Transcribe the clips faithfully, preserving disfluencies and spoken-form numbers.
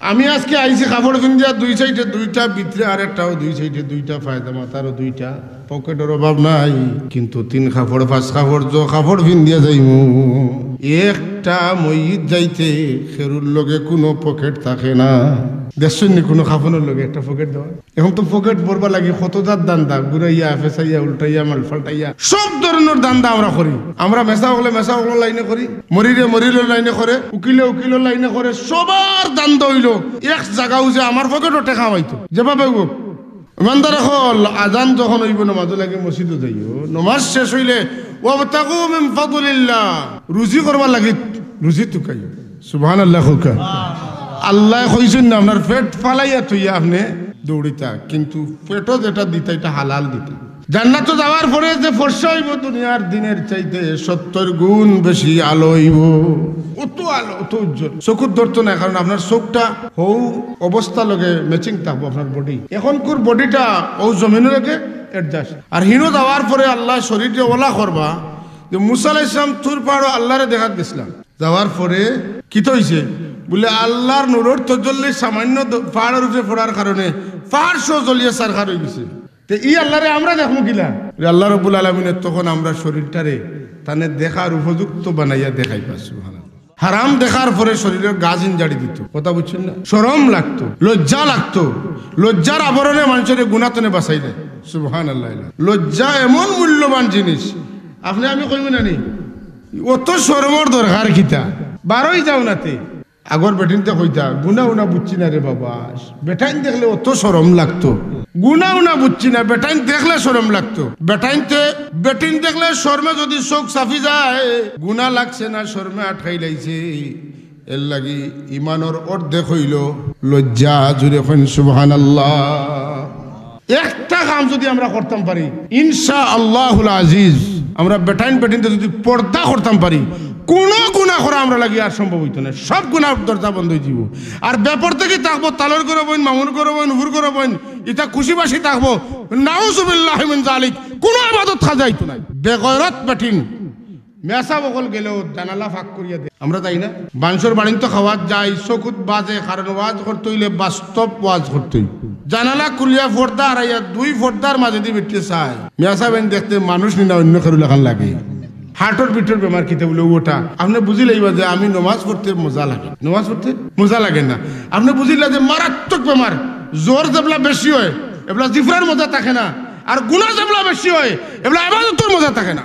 আমি আজকে আইছি কাপড় পিন্দিয়া দুই সাইডে দুইটা, ভিতরে আরেকটাও দুই সাইডে দুইটা, পায়জামা তারও দুইটা, পকেটর অভাব নাই, কিন্তু তিন কাপড় পাঁচ কাপড় যে কাপড় পিন্দিয়া যাইমু। একটা মসজিদ যাইতে কেউর লগে কুনু পকেট থাকে না। দেখছইন নি কুনু কাফনর লগে একটা পকেট দেওয়া? এখন তো পকেট ভরবার লাগি কত জাত ধান্দা, ঘুরাইয়া, ফেসাইয়া, উল্টাইয়া, মাল পাল্টাইয়া, সব ধরনর ধান্দা আমরা করি। আমরা মেসাব অকলে মেসাব অকলর লাইনে করি, মরিরে মরিরর লাইনে করে, উকিলে উকিলর লাইনে করে, সবার ধান্দা অইলো এক জাগাও যে আমার পকেটো টেকা অইতো, যেভাবে হোক। ইমানদার অকল, আজান যখন অইবো নমাজর লাগি মসজিদো যাইও, নমাজ শেষ অইলে "ওয়াবতাগু মিন ফাদলিল্লাহ", রুজি করবার লাগি রুজি তুকাইও। সুবহানাল্লাহ কউক্কা। আল্লায় কইছইন না আপনার পেট ফালাইয়া থইয়া আপনে দৌড়িতা, কিন্তু পেটো যেটা দিতা, ইটা হালাল দিতা। জান্নাতো যাওয়ার পরে যে ফর্সা অইবো দুনিয়ার দিনের চাইতে সত্তর গুণ বেশি আলো অইবো। অত আলো, অত উজ্জ্বল। চকুত ধরতো নায়, কারণ আপনার চউখটা হউ অবস্থা লগে matching থাকবো আপনার body। এখনকুর bodyটা অউ জমিনর লগে adjust। আর হিনো যাওয়ার পরে আল্লায় শরীররে অলা করবা যে মুসা আলাইহিস সালাম তুর পাহাড়ো আল্লারে দেখাত গেছলা। যাওয়ার পরে কিতা অইছে? বুলে, আল্লার নূরর তজল্লি সামান্য দ-, পাহাড়র উপরে পড়ার কারণে পাহাড় সহ জ্বলিয়া ছারখার অইগেছে। তে ই আল্লারে আমরা দেখমু কিলা? বুলে, আল্লাহ রাব্বুল আলামিনে তখন আমরার শরীরটারে তানে দেখার উপযুক্ত বানাইয়া দেখাইবা। সুবহানাল্লাহ। হারাম দেখার পরে শরীরর গা জিঞ্জাড়ি দিতো। কথা বুঝছইন না? শরম লাগতো, লজ্জা লাগতো। লজ্জার আবরণে মানষরে গুনা তনে বাঁচাই দেয়। সুবহানাল্লাহ। লজ্জা এমন মূল্যবান জিনিস, আপনে আমি কইমু না নি? অত শরমর দরকার কিতা? বারই যাও না তে। আগর বেটিন্তে কইতা, "গুনা উনা বুঝছি না রে বাবা।" বেটাইন দেখলে অত শরম লাগতো। "গুনা উনা বুঝছি না।" বেটাইন দেখলে শরম লাগতো। বেটাইনতে, বেটিন দেখলে শরমে যদি চউখ চাপি যায়, গুনা লাগছে না, শরমে আটকাই লাইছে। এর লাগি ইমানর অর্ধেক অইলো লজ্জা। জুরে কইন সুবহানাল্লাহ। একটা কাম যদি আমরা করতাম পারি, ইনশা আল্লাহুল আজিজ, আমরা বেটাইন বেটিন্তে যদি পর্দা করতাম পারি, কুনু গুনা করা আমরার লাগি আর সম্ভব অইতো নায়, সব গুনার দরজা বন্ধ অইযিবো। আর বেপর্দাগি থাকবো, তালর ঘরর বইন, মামুর ঘরর বইন, হুর ঘরর বইন, ইতা খুশি বাসি থাকবো। নাউজুবিল্লাহি মিন জালিক, কুনু ইবাদত কাজে আইতো নায়। বেগয়রত বেটিন। মেসাব অকল গেলেও জানালা ফাঁক করিয়া দে। আমরা যাই না? মানষর বাড়িন তো খাওয়াত যাই, চকুত বাজে, কারণ ওয়াজ করতে অইলে বাস্তব ওয়াজ করতে অইবো। জানালা খুলিয়া পর্দা হারাইয়া দুই পর্দার মাঝেদি বেটিয়ে চায়। মেসাব এন দেখতে মানুষ নি না অন্য কেউর লাখান লাগে। হার্টর বিটর বেমার কিতা বুলে ওটা। আপনে বুঝিলাইবা যে আমি নমাজ পড়তে মজা লাগে। নমাজ পড়তে মজা লাগে না। আপনে বুঝিলা যে মারাত্মক বেমার, জ্বর যেবলা বেশি অয়, এবলা জিফরার মজা থাকে না, আর গুনা যেবলা বেশি অয়, এবলা ইবাদতর মজা থাকে না।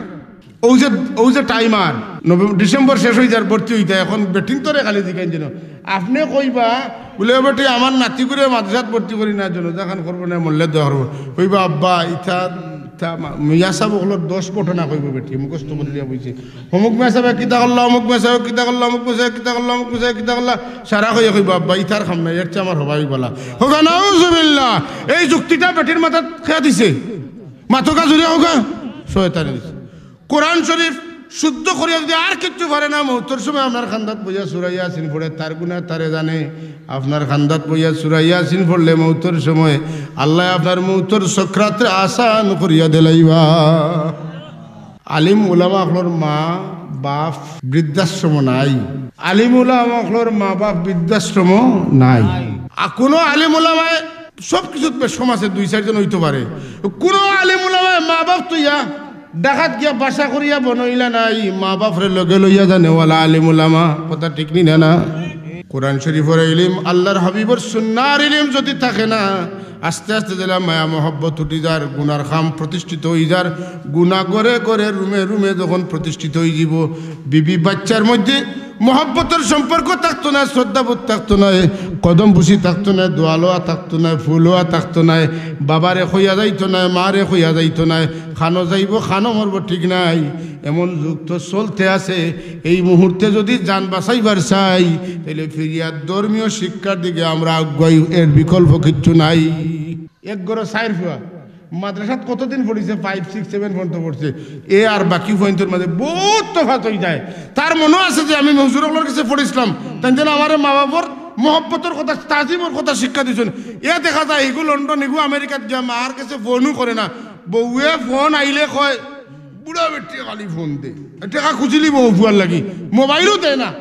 অউ যে, অউ যে টাইম আর নভেম্বর, ডিসেম্বর শেষ অইযার, ভর্তি অইতা, এখন বেটিন্তরে খালি জিকাইন যেন। আপনে কইবা, বুলে, "ও বেটি, আমার নাতিগুরে মাদ্রাসাত ভর্তি করি না, জানাজাখান করবো না, মরলে দোয়া করবো।" কইবা, "আব্বা, ইতা, ইতা মা-, মিয়া সাব অকলর দশ ঘটনা কইবো বেটি, মুখস্থ করিয়া বইছে। অমুক মেসাবে কিতা করলা, অমুক মেসাবে কিতা করলা, অমুক মেসাবে কিতা করলা, অমুক মেসাবে কিতা করলা।" সারা কইয়া কইবা, "আব্বা, ইতার কাম নাই, এর চেয়ে আমার হবাই বালা।" কইবা, "নাউজুবিল্লাহ।" এই যুক্তিটা বেটির মাথাত কে দিছে? মাতউক্কা, জুরে কউক্কা, শয়তানে দিছে। কোরআন শরীফ শুদ্ধ করিয়া যদি আর কিচ্ছু পারে না, মউতর সময় আপনার কান্দাত বইয়া সূরা ইয়াসিন পড়ে, তার গুনা তারে জানে। আপনার কান্দাত বইয়া সূরা ইয়াসিন পড়লে মউতর সময় আল্লায় আপনার মউতর সকরাতরে আসান করিয়া দিলাইবা। আলিম উলামা অকলর মা বাপ বৃদ্ধাশ্রম নাই। আলিম উলামা অকলর মা বাপ বৃদ্ধাশ্রম নাই। আর কুনু আলিম উলামায় সব কিছুত বেশকম আছে, দুই চাইরজন অইতো পারে। কুনু আলিম উলামায় মা বাপ থইয়া ঢাকাত গিয়া বাসা করিয়া বনইলা নাই, মা বাপরে লগে লইয়া যানেওয়ালা আলিম উলামা, কথা ঠিক নি না, না? কোরআন শরীফর ইলিম, আল্লার হাবিবর সুন্নার ইলিম যদি থাকে না, আস্তে আস্তে যেলা মায়া মহব্বত উঠি যার, গুনার কাম প্রতিষ্ঠিত অইযার, গুনা ঘরে ঘরে রুমে রুমে যখন প্রতিষ্ঠিত অইযিবো, বিবি বাইচ্চার মধ্যে মহব্বতর সম্পর্ক থাকতো নায়, শ্রদ্ধাবোধ থাকতো নায়, কদম বুসি থাকতো নায়, দোয়া লওয়া থাকতো নায়, ফু লওয়া থাকতো নায়, বাবারে কইয়া যাইতো নায়, মারে কইয়া যাইতো নায়, কানো যাইবো, কানো মরবো, ঠিক নাই। এমন যুগ তো চলতে আছে। এই মুহূর্তে যদি জান বাঁচাইবার চাই, তাইলে ফিরিয়া ধর্মীয় শিক্ষার দিকে আমরা আগুয়াই, এর বিকল্প কিচ্ছু নাই। এক ঘরো চাইর ফুয়া, মাদ্রাসাত কতদিন পড়ছে? ফাইভ, সিক্স, সেভেন পর্যন্ত পড়ছে। এ আর বাকি পয়েন্টর মাঝে বউত তফাত অইযায়। তার মনো আছে যে আমি হুজুর অকলর গেছে পড়ছিলাম, তাইন যেন আমারে মা বাপর মহব্বতর কথা, তাজিমর কথা শিক্ষা দিছইন। এ দেখা যায় ইগু লন্ডন, ইগু আমেরিকাত গিয়া মার গেছে ফোনও করে না। বউয়ে ফোন আইলে কয়, "বুড়া বেটিয়ে খালি ফোন দে।" টেকা খুজিলিবো ফুয়ার লাগি, মোবাইলও দেয় না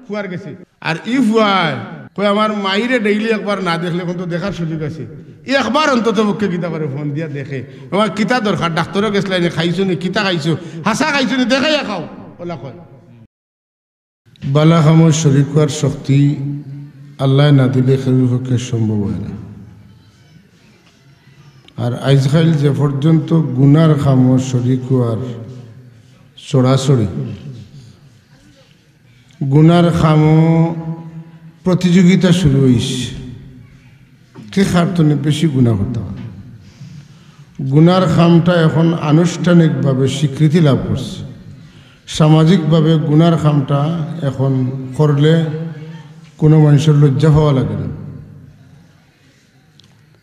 ফুয়ার গেছে। আর ই ফুয়ায় কয়, "আমার মাইরে ডেইলি একবার না দেখলে, অখন তো দেখার সুযোগ আছে, একবার অন্তত পক্ষে কিতা করে ফোন দিয়া দেখে, আমার কিতা দরকার, ডাক্তরো গেছলায় নি, খাইছো নি, কিতা খাইছো, হাছা খাইছো নি, দেখাইয়া খাও।" অলা কয়। বালা কামো শরিক অওয়ার শক্তি আল্লায় না দিলে কেউর পক্ষে সম্ভব অয় না। আর আইজকাইল যে পর্যন্ত গুনার কামো শরিক অওয়ার ছড়াছড়ি, গুনার কামো প্রতিযোগিতা শুরু অইছে, কে কার তনে বেশি গুনা করতা পারে। গুনার কামটা এখন আনুষ্ঠানিকভাবে স্বীকৃতি লাভ করছে। সামাজিকভাবে গুনার কামটা এখন করলে কুনু মানষর লজ্জা পাওয়া লাগে না।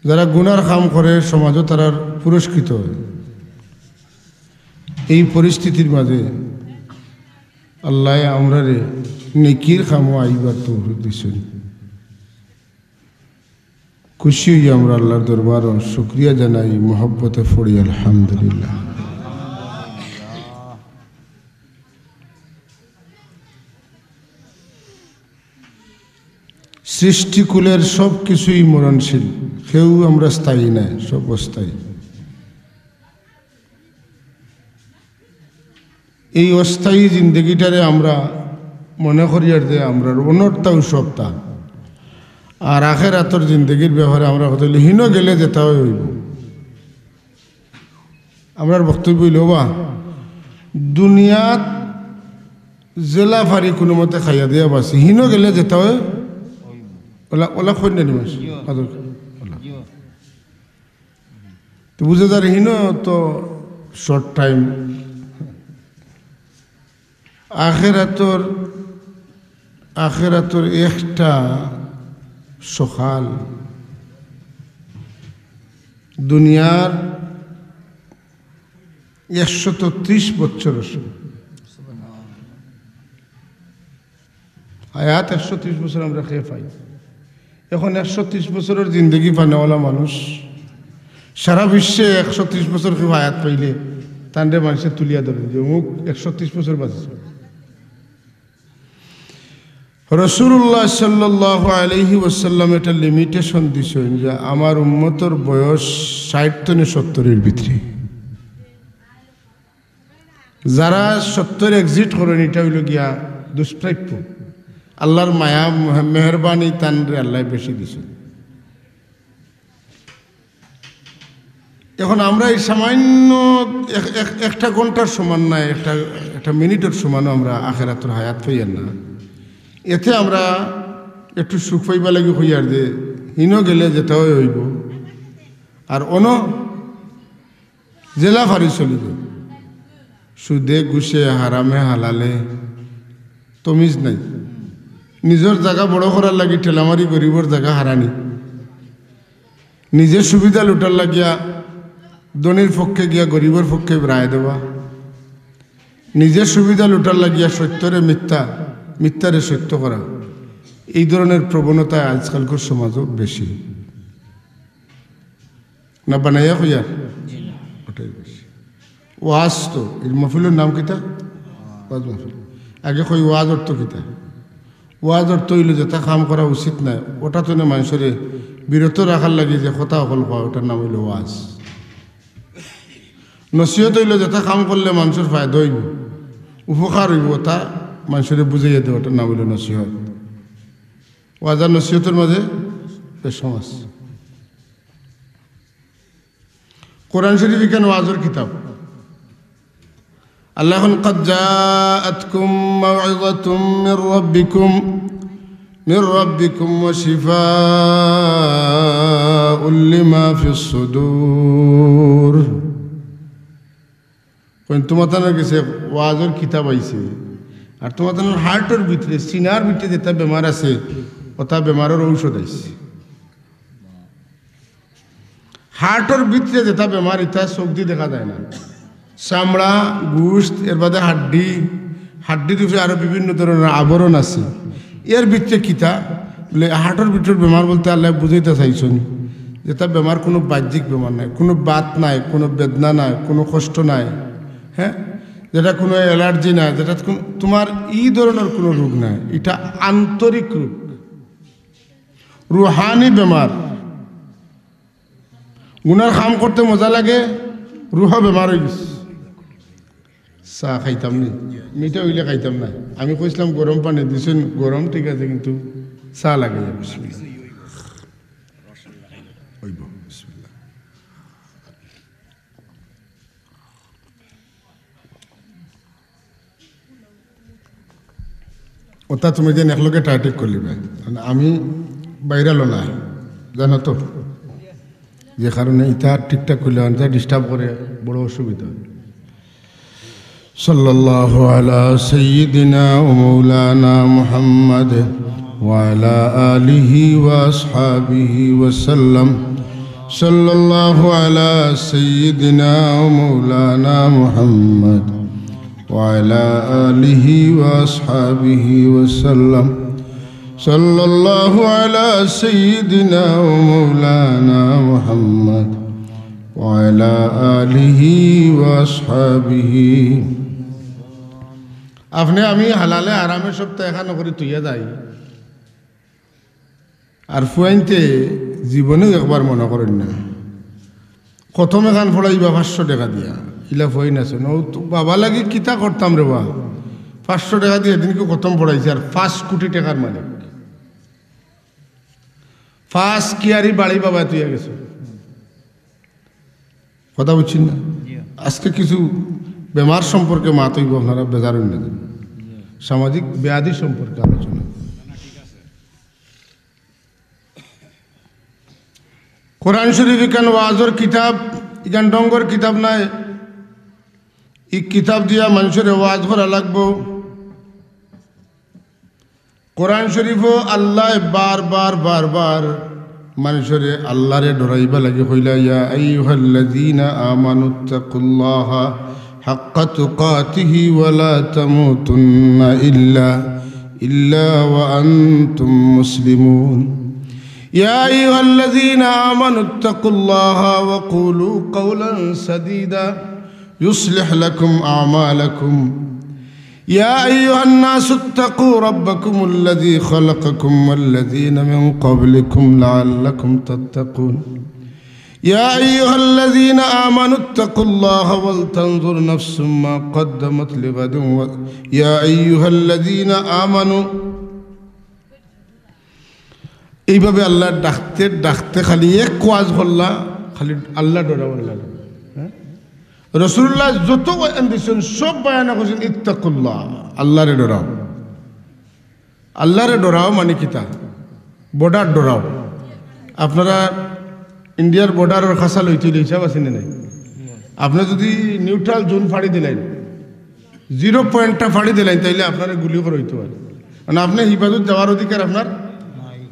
যারা গুনার কাম করে, সমাজো তারার পুরস্কৃত অয়। এই পরিস্থিতির মাঝে আল্লায় আমরারে নেকির কামো আইবার তৌফিক দিছইন। খুশি অইয়া আমরা আল্লার দরবারো শুকরিয়া জানাই, মহব্বতে পড়ি আলহামদুলিল্লাহ। সৃষ্টিকুলের সব কিছুই মরণশীল, কেউ আমরা স্থায়ী নায়, সব অস্থায়ী। এই অস্থায়ী জিন্দেগিটারে আমরা মনে করিয়ার যে আমরার অনরতাউ সবতা, আর আখেরাতর জিন্দেগির ব্যাপারে আমরা কথা বলি, হিনো গেলে যেতা অয় অইবো। আমরার বক্তব্য অইলো, বা দুনিয়াত যেলা পারি কুনুমতে খাইয়া দিয়া বাঁচি, হিনো গেলে যেতা অয়, অলা, অলা কইন না নি মানষে? আদর, অলা। তো বুঝা যার হিনো তো short time। আখেরাতর, আখেরাতর একটা সকাল দুনিয়ার একশত ত্রিশ বছরর সমান। হায়াত একশো ত্রিশ বছর আমরা কে পাই। এখন একশো ত্রিশ বছরর জিন্দেগি পানেওয়ালা মানুষ, সারা বিশ্বে একশো ত্রিশ বছর কেউ হায়াত পাইলে তানরে মানষে তুলিয়া ধরে যে অমুক একশো ত্রিশ বছর বাঁচছে। রাসূলুল্লাহ সাল্লাল্লাহু আলাইহি ওয়াসাল্লাম একটা limitation দিছইন যে আমার উম্মতর বয়স ষাইট তনে সত্তরর ভিতরে। যারা সত্তর exit করইন, ইটা অইলো গিয়া দুষ্প্রাপ্য। আল্লার মায়া, মেহ-, মেহেরবানি তানরে আল্লায় বেশি দিছইন। এখন আমরা এই সামান্য এক, এক, একটা ঘন্টার সমান নায়, একটা, একটা মিনিটর সমানও আমরা আখেরাতর হায়াত পাইয়ার না। এতে আমরা একটু সুখ পাইবার লাগি কইয়ার যে হিনো গেলে যেতা অয় অইবো। আর অনো যেলা পারি চলি যাই। সুদে, ঘুষে, হারামে, হালালে তমিজ নাই। নিজর জাগা বড় করার লাগি ঠেলামারি গরিবর জাগা হারানি। নিজে সুবিধা লুটার লাগিয়া ধনীর পক্ষে গিয়া গরিবর পক্ষে রায় দেওয়া। নিজে সুবিধা লুটার লাগিয়া সত্যরে মিথ্যা, মিথ্যারে সত্য করা। এই ধরনের প্রবণতা আজকালকার সমাজও বেশি। না বানাইয়া কইয়ার? ওটাই বেশি। ওয়াজ তো, এই মাহফিলর নাম কিতা? ওয়াজ মাহফিল। আগে কই ওয়াজ অর্থ কিতা? ওয়াজ অর্থ অইলো যেতা কাম করা উচিত নায়, ওটা তনে মানষরে বিরত রাখার লাগি যে কথা অকল কয়, ওটার নাম অইলো ওয়াজ। নসিহত অইলো যেতা কাম করলে মানষর ফায়দা অইবো, উপকার অইবো, ওটা মানষরে বুঝাইয়া দেওয়া, ওটার নাম অইলো নসিহত। ওয়াজ আর নসিহতর মাঝে বেশ সমাজ। কোরআন শরীফ ইখান ওয়াজর কিতাব। আল্লায় কইন, "قد جاءتكم موعظة من ربكم، من ربكم وشفاء لما في الصدور।" কইন, "তুমাতানর গেছে ওয়াজর কিতাব আইছে, আর তুমাতানর হার্টর ভিতরে, সিনার ভিতরে যেতা বেমার আছে, ওটা বেমারর ঔষধ আইছে।" হার্টর ভিতরে যেতা বেমার, ইতা চউখদি দেখা যায় না। চামড়া, গুস্ত, এর বাদে হাড্ডি, হাড্ডির উপরে আরো বিভিন্ন ধরনের আবরণ আছে। এর ভিতরে কিতা? বলে, হার্টর ভিতরে বেমার বলতে আল্লায় বুঝাইতা চাইছইন যেতা বেমার কুনু বাহ্যিক বেমার নায়, কুনু বাত নায়, কুনু বেদনা নায়, কুনু কষ্ট নায়, হ্যাঁ, যেটা কুনু অ্যালার্জি নায়, যেটা কুনু, তুমার ই ধরনের কুনু রোগ নায়, ইটা আন্তরিক রোগ। রুহানি বেমার। গুনার কাম করতে মজা লাগে, রুহ বেমার অই গেছে। চা খাইতাম নি, মিঠা অইলে খাইতাম না। আমি কইছিলাম গরম পানি দিছইন, গরম ঠিক আছে, কিন্তু চা লাগে। বিসমিল্লাহ। অইবো, বিসমিল্লাহ। অতা তুমি যেন একলগে টাইটেক করিলিবায়, কারণ আমি বাইরালো না, জানো তো, যে কারণে ইতা ঠিকঠাক করিলে অনেকটা ডিস্টার্ব করে, বড় অসুবিধা। صلى الله على سيدنا ومولانا محمد وعلى آله وأصحابه وسلم. صلى الله على سيدنا ومولانا محمد وعلى آله وأصحابه وسلم. صلى الله على سيدنا ومولانا محمد وعلى آله وأصحابه. আপনে আমি হালালে হারামে সবতা একখান করি থইয়া যাই। আর ফুয়াইন্তে জীবনেও একবার মনো করইন না। খতম একখান পড়াইবা পাঁচশো টেকা দিয়া। ইলা ফুয়াইন আছইন। অউ তো বাবা লাগি কিতা করতাম রে বা। পাঁচশো টেকা দিয়া এদিনকে খতম পড়াইছে আর পাঁচ কোটি টেকার মালিক। পাঁচ কিয়ারি বাড়ি বাবায় থইয়া গেছে। কথা বুঝছইন না? আজকে কিছু বেমার সম্পর্কে মাত অইবো, আপনারা বেজার অইন না। সামাজিক ব্যাধি সম্পর্কে আলোচনা। কোরআন শরীফ ইখান ওয়াজর কিতাব, ইখান ঢঙ্গর কিতাব নায়। ই কিতাব দিয়া মানষরে ওয়াজ করা লাগবো। কোরআন শরীফো আল্লায় বারবার, বারবার মানষরে আল্লারে ডরাইবা লাগি কইলা, يا أيها الذين آمنوا اتقوا الله حق تقاته ولا تموتن إلا، إلا وأنتم مسلمون. يا أيها الذين آمنوا اتقوا الله وقولوا قولا سديدا يصلح لكم أعمالكم. يا أيها الناس اتقوا ربكم الذي خلقكم والذين من قبلكم لعلكم تتقون. يا أيها الذين آمنوا اتقوا الله ولتنظر نفس ما قدمت لغد و-، يا أيها الذين آمنوا। এইভাবে আল্লাহ ডাকতে ডাকতে খালি এক ওয়াজ করলা, খালি আল্লাহ ডরাও, আল্লাহ ডরাও। হ্যাঁ? রাসূলুল্লাহ যত বয়ান দিছইন, সব বয়ানে কইছইন, "ইত্তাকুল্লাহ", আল্লাহরে ডরাও। আল্লাহরে ডরাও মানে কিতা? বর্ডার ডরাও। আপনারা ইন্ডিয়ার বর্ডারর কাছা লইতে অইলে হিসাব আছে নি নাই? আপনে যুদি নিউট্রাল জোন ফাড়ি দিলাইন, জিরো পয়েন্টটা ফাড়ি দিলাইন, তাইলে আপনারে গুলি করা অইতো পারে। কারণ আপনে হিফাজত যাওয়ার অধিকার আপনার নাই।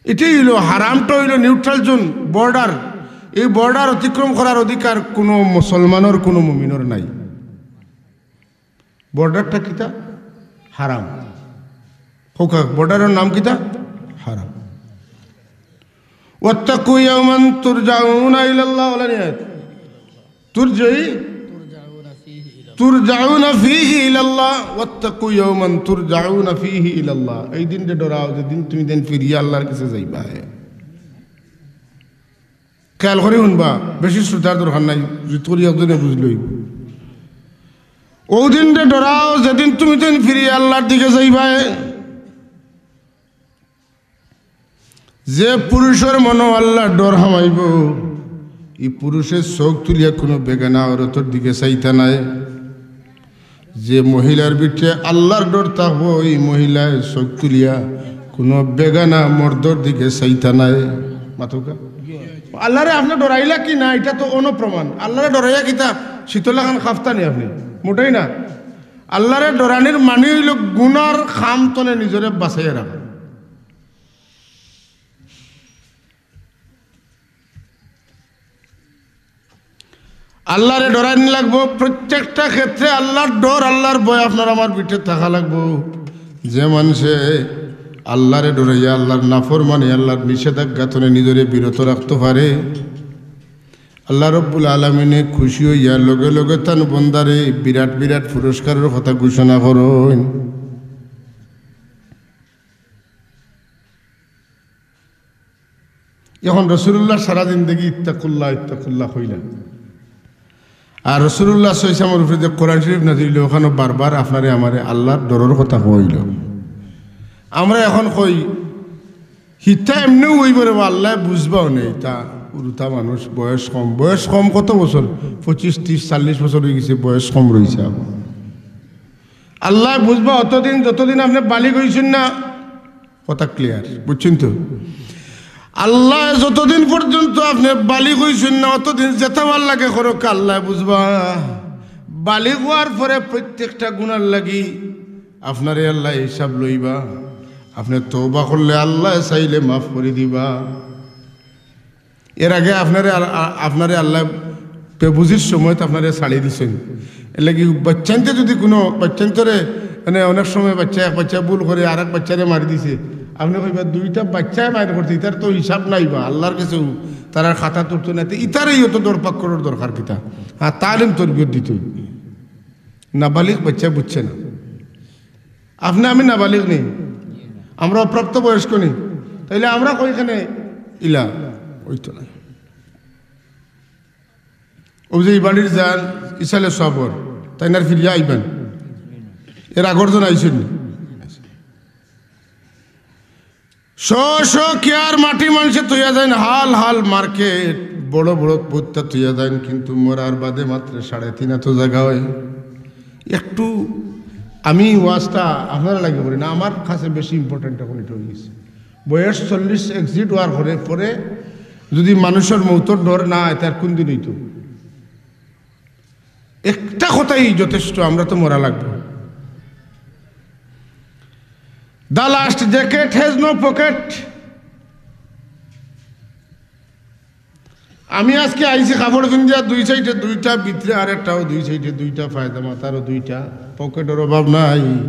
ইটাই অইলো, হারামটা অইলো নিউট্রাল জোন, বর্ডার। এই বর্ডার অতিক্রম করার অধিকার কুনু মুসলমানর, কুনু মুমিনর নাই। বর্ডারটা কিতা? হারাম। কউক্কা, বর্ডারর নাম কিতা? হারাম। واتقوا يوما ترجعون إلى الله, অলা নি আয়াত? ترجعي، ترجعون فيه إلى الله، واتقوا يوما ترجعون فيه إلى الله। এই দিনরে ডরাও, যেদিন তুমি দেন ফিরিয়া আল্লাহর কাছে যাইবায়। খেয়াল করি হুনবা, বেশি শ্রদ্ধার দরকার নাই, জুত করি একজনে বুঝলই। অউ দিনরে ডরাও, যেদিন তুমি দেন ফিরিয়া আল্লাহর দিকে যাইবায়। যে পুরুষর মনো আল্লাহর ডর হামাইবো, ই পুরুষে চউখ তুলিয়া কুনু বেগানা অরতর দিকে চাইতা নায়। যে মহিলার ভিতরে আল্লাহর ডর থাকবো, ই মহিলায় চউখ তুলিয়া কুনু বেগানা মর্দর দিকে চাইতা নায়। মাতউক্কা? আল্লাহরে আপনে ডরাইলা কি না, ইটা তো অন্য প্রমাণ। আল্লাহরে ডরাইয়া কিতা শীতলা খান কাঁপতা নি আপনে? মোটেই না। আল্লাহরে ডরানির মানি অইলো গুনার কাম তনে নিজরে বাঁচাইয়া রাখা। আল্লাহরে ডরানি লাগবো, প্রত্যেকটা ক্ষেত্রে আল্লাহর ডর, আল্লাহর ভয় আপনার আমার ভিতরে থাকা লাগবো। যে মানষে আল্লাহরে ডরাইয়া আল্লাহর নাফরমানি, আল্লাহর নিষেধাজ্ঞা তনে নিজরে বিরত রাখতো পারে, আল্লাহ রব্বুল আলামিনে খুশি অইয়া লগে লগে তান বন্দারে বিরাট বিরাট পুরস্কারর কথা ঘোষণা করইন। এখন রসুলুল্লাহ সারা জিন্দেগি "ইত্তাকুল্লাহ, ইত্তাকুল্লাহ" কইলা। আর রসুলুল্লাহ সাল্লাল্লাহু আলাইহি ওয়াসাল্লামর উপরে যে কোরআন শরীফ নাজিল অইলো, অখানো বারবার আপনারে আমারে আল্লাহর ডরর কথা কওয়া অইলো। আমরা এখন কই, "হিতা এমনেউ অইবো রে বা, আল্লায় বুঝবা অনে, ইতা হুরুতা মানুষ, বয়স কম।" বয়স কম কত বছর? পঁচিশ, ত্রিশ, চল্লিশ বছর অইগেছে, বয়স কম রইছে। আল্লায় বুঝবা অতদিন, যতদিন আপনে বালিগ অইছইন না। কথা clear, বুঝছইন তো? আল্লায় যতদিন পর্যন্ত আপনে বালিগ অইছইন না, অতদিন যেতা ভালা লাগে করউক্কা, আল্লায় বুঝবা। বালিগ অওয়ার পরে প্রত্যেকটা গুনার লাগি আপনারে আল্লায় হিসাব লইবা। আপনে তওবা করলে আল্লায় চাইলে মাফ করি দিবা। এর আগে আপনারে আল-, আ-, আপনারে আল্লায় বেবুঝির সময়ত আপনারে ছাড়ি দিছইন। এরলাগি বাইচ্চাইন্তে যুদি কুনু বাইচ্চাইন্তরে, মানে, অনেক সময় বাইচ্চা, এক বাইচ্চায় ভুল করে আরেক বাইচ্চারে মারি দিছে, আপনে কইবা, "দুইটা বাইচ্চায় মাইর করছে, ইতার তো হিসাব নাই বা, আল্লাহর কাছেও তারার খাতা তুলতো না, তে ইতারেও তো দরপাক করার দরকার কিতা?" হ্যাঁ, তালিম তরবিয়ত দিতে অইবো। নাবালিগ বাইচ্চা বুঝছে না। আপনে আমি নাবালিগ নি, আমরা অপ্রাপ্ত বয়স্ক নি, তাইলে আমরা কই কেনে ইলা অইতো না। অউ যে ই বাড়ির যান ইসালে সবর, তাইন আর ফিরিয়া আইবা নি? এর আগর জন আইছইন নি? শ শ কেয়ার মাটি মানষে থইয়া যাইন, হাল হাল মার্কেট, বড় বড় বইত্তা থইয়া যাইন, কিন্তু মরার বাদে মাত্র সাড়ে তিন আতো জাগা অয়। একটু আমি ওয়াজটা আপনারার লাগি করি না, আমার কাছে বেশি important এখন ইটা অইগেছে। বয়স চল্লিশ exit অওয়ার পরে, পরে যুদি মানুষর মউতর ডর না অয়, তার কুন দিন অইতো? একটা কথাই যথেষ্ট, আমরা তো মরা লাগবো। The last jacket has no pocket। আমি আজকে আইছি কাপড় পিন্দিয়া দুই সাইডে দুইটা, ভিতরে আরেকটাও দুই সাইডে দুইটা, পায়জামা তারও দুইটা, পকেটর অভাব নাই,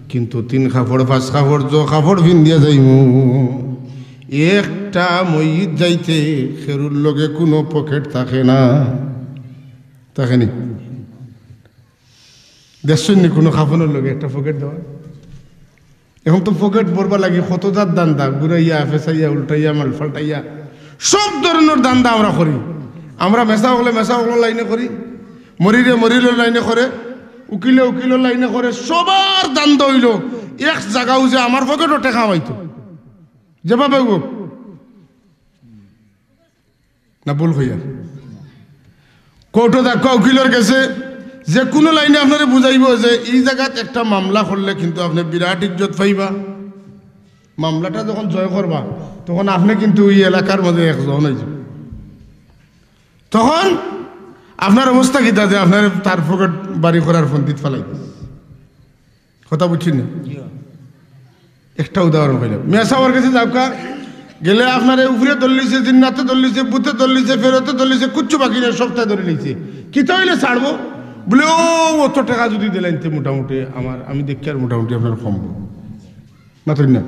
কিন্তু তিন কাপড়, পাঁচ কাপড়, জ কাপড় পিন্দিয়া যাইমু। একটা মইত যাইতে কেউর লগে কুনু পকেট থাকে না, থাকে নি? দেখছইন নি কুনু কাফনর লগে একটা পকেট দেওয়া? এখন তো পকেট ভরবার লাগি কত জাত ধান্দা, ঘুরাইয়া, ফেসাইয়া, উল্টাইয়া, মাল পাল্টাইয়া, সব ধরনর ধান্দা আমরা করি। আমরা মেসাব অকলে মেসাব অকলর লাইনে করি, মরিরে মরিরর লাইনে করে, উকিলে উকিলর লাইনে করে, সবার ধান্দা অইলো এক জাগাও যে আমার পকেটো টেকা অইতো, যেভাবে অউক। না ভুল কইয়ার? কোর্টো যাউক্কা উকিলর গেছে, যে কুনু লাইনে আপনারে বুঝাইবো যে ই জাগাত একটা মামলা করলে কিন্তু আপনে বিরাট ইজ্জত পাইবা। মামলাটা যখন জয় করবা, তখন আপনে কিন্তু ই এলাকার মাঝে একজন অইযিবা। তখন আপনার অবস্থা কিতা যে আপনারে তার পকেট ভারি করার ফন্দিত ফালাই দিছে? কথা বুঝছইন নি? একটা উদাহরণ কইলাম, মেসাবর গেছে যাউক্কা, গেলে আপনারে উপরে ধরলিছে, জিন্নাতে ধরলিছে, ভূতে ধরলিছে, ফেরেশতে ধরলিছে, কুচ্ছু বাকি নাই, সবতায় ধরিলিছে। কিতা অইলে ছাড়বো? বুলে, "ও, অত টেকা যুদি দিলাইন তে মোটামুটি আমার, আমি দেখিয়ার মোটামুটি আপনার কমবো।" মাতইন না?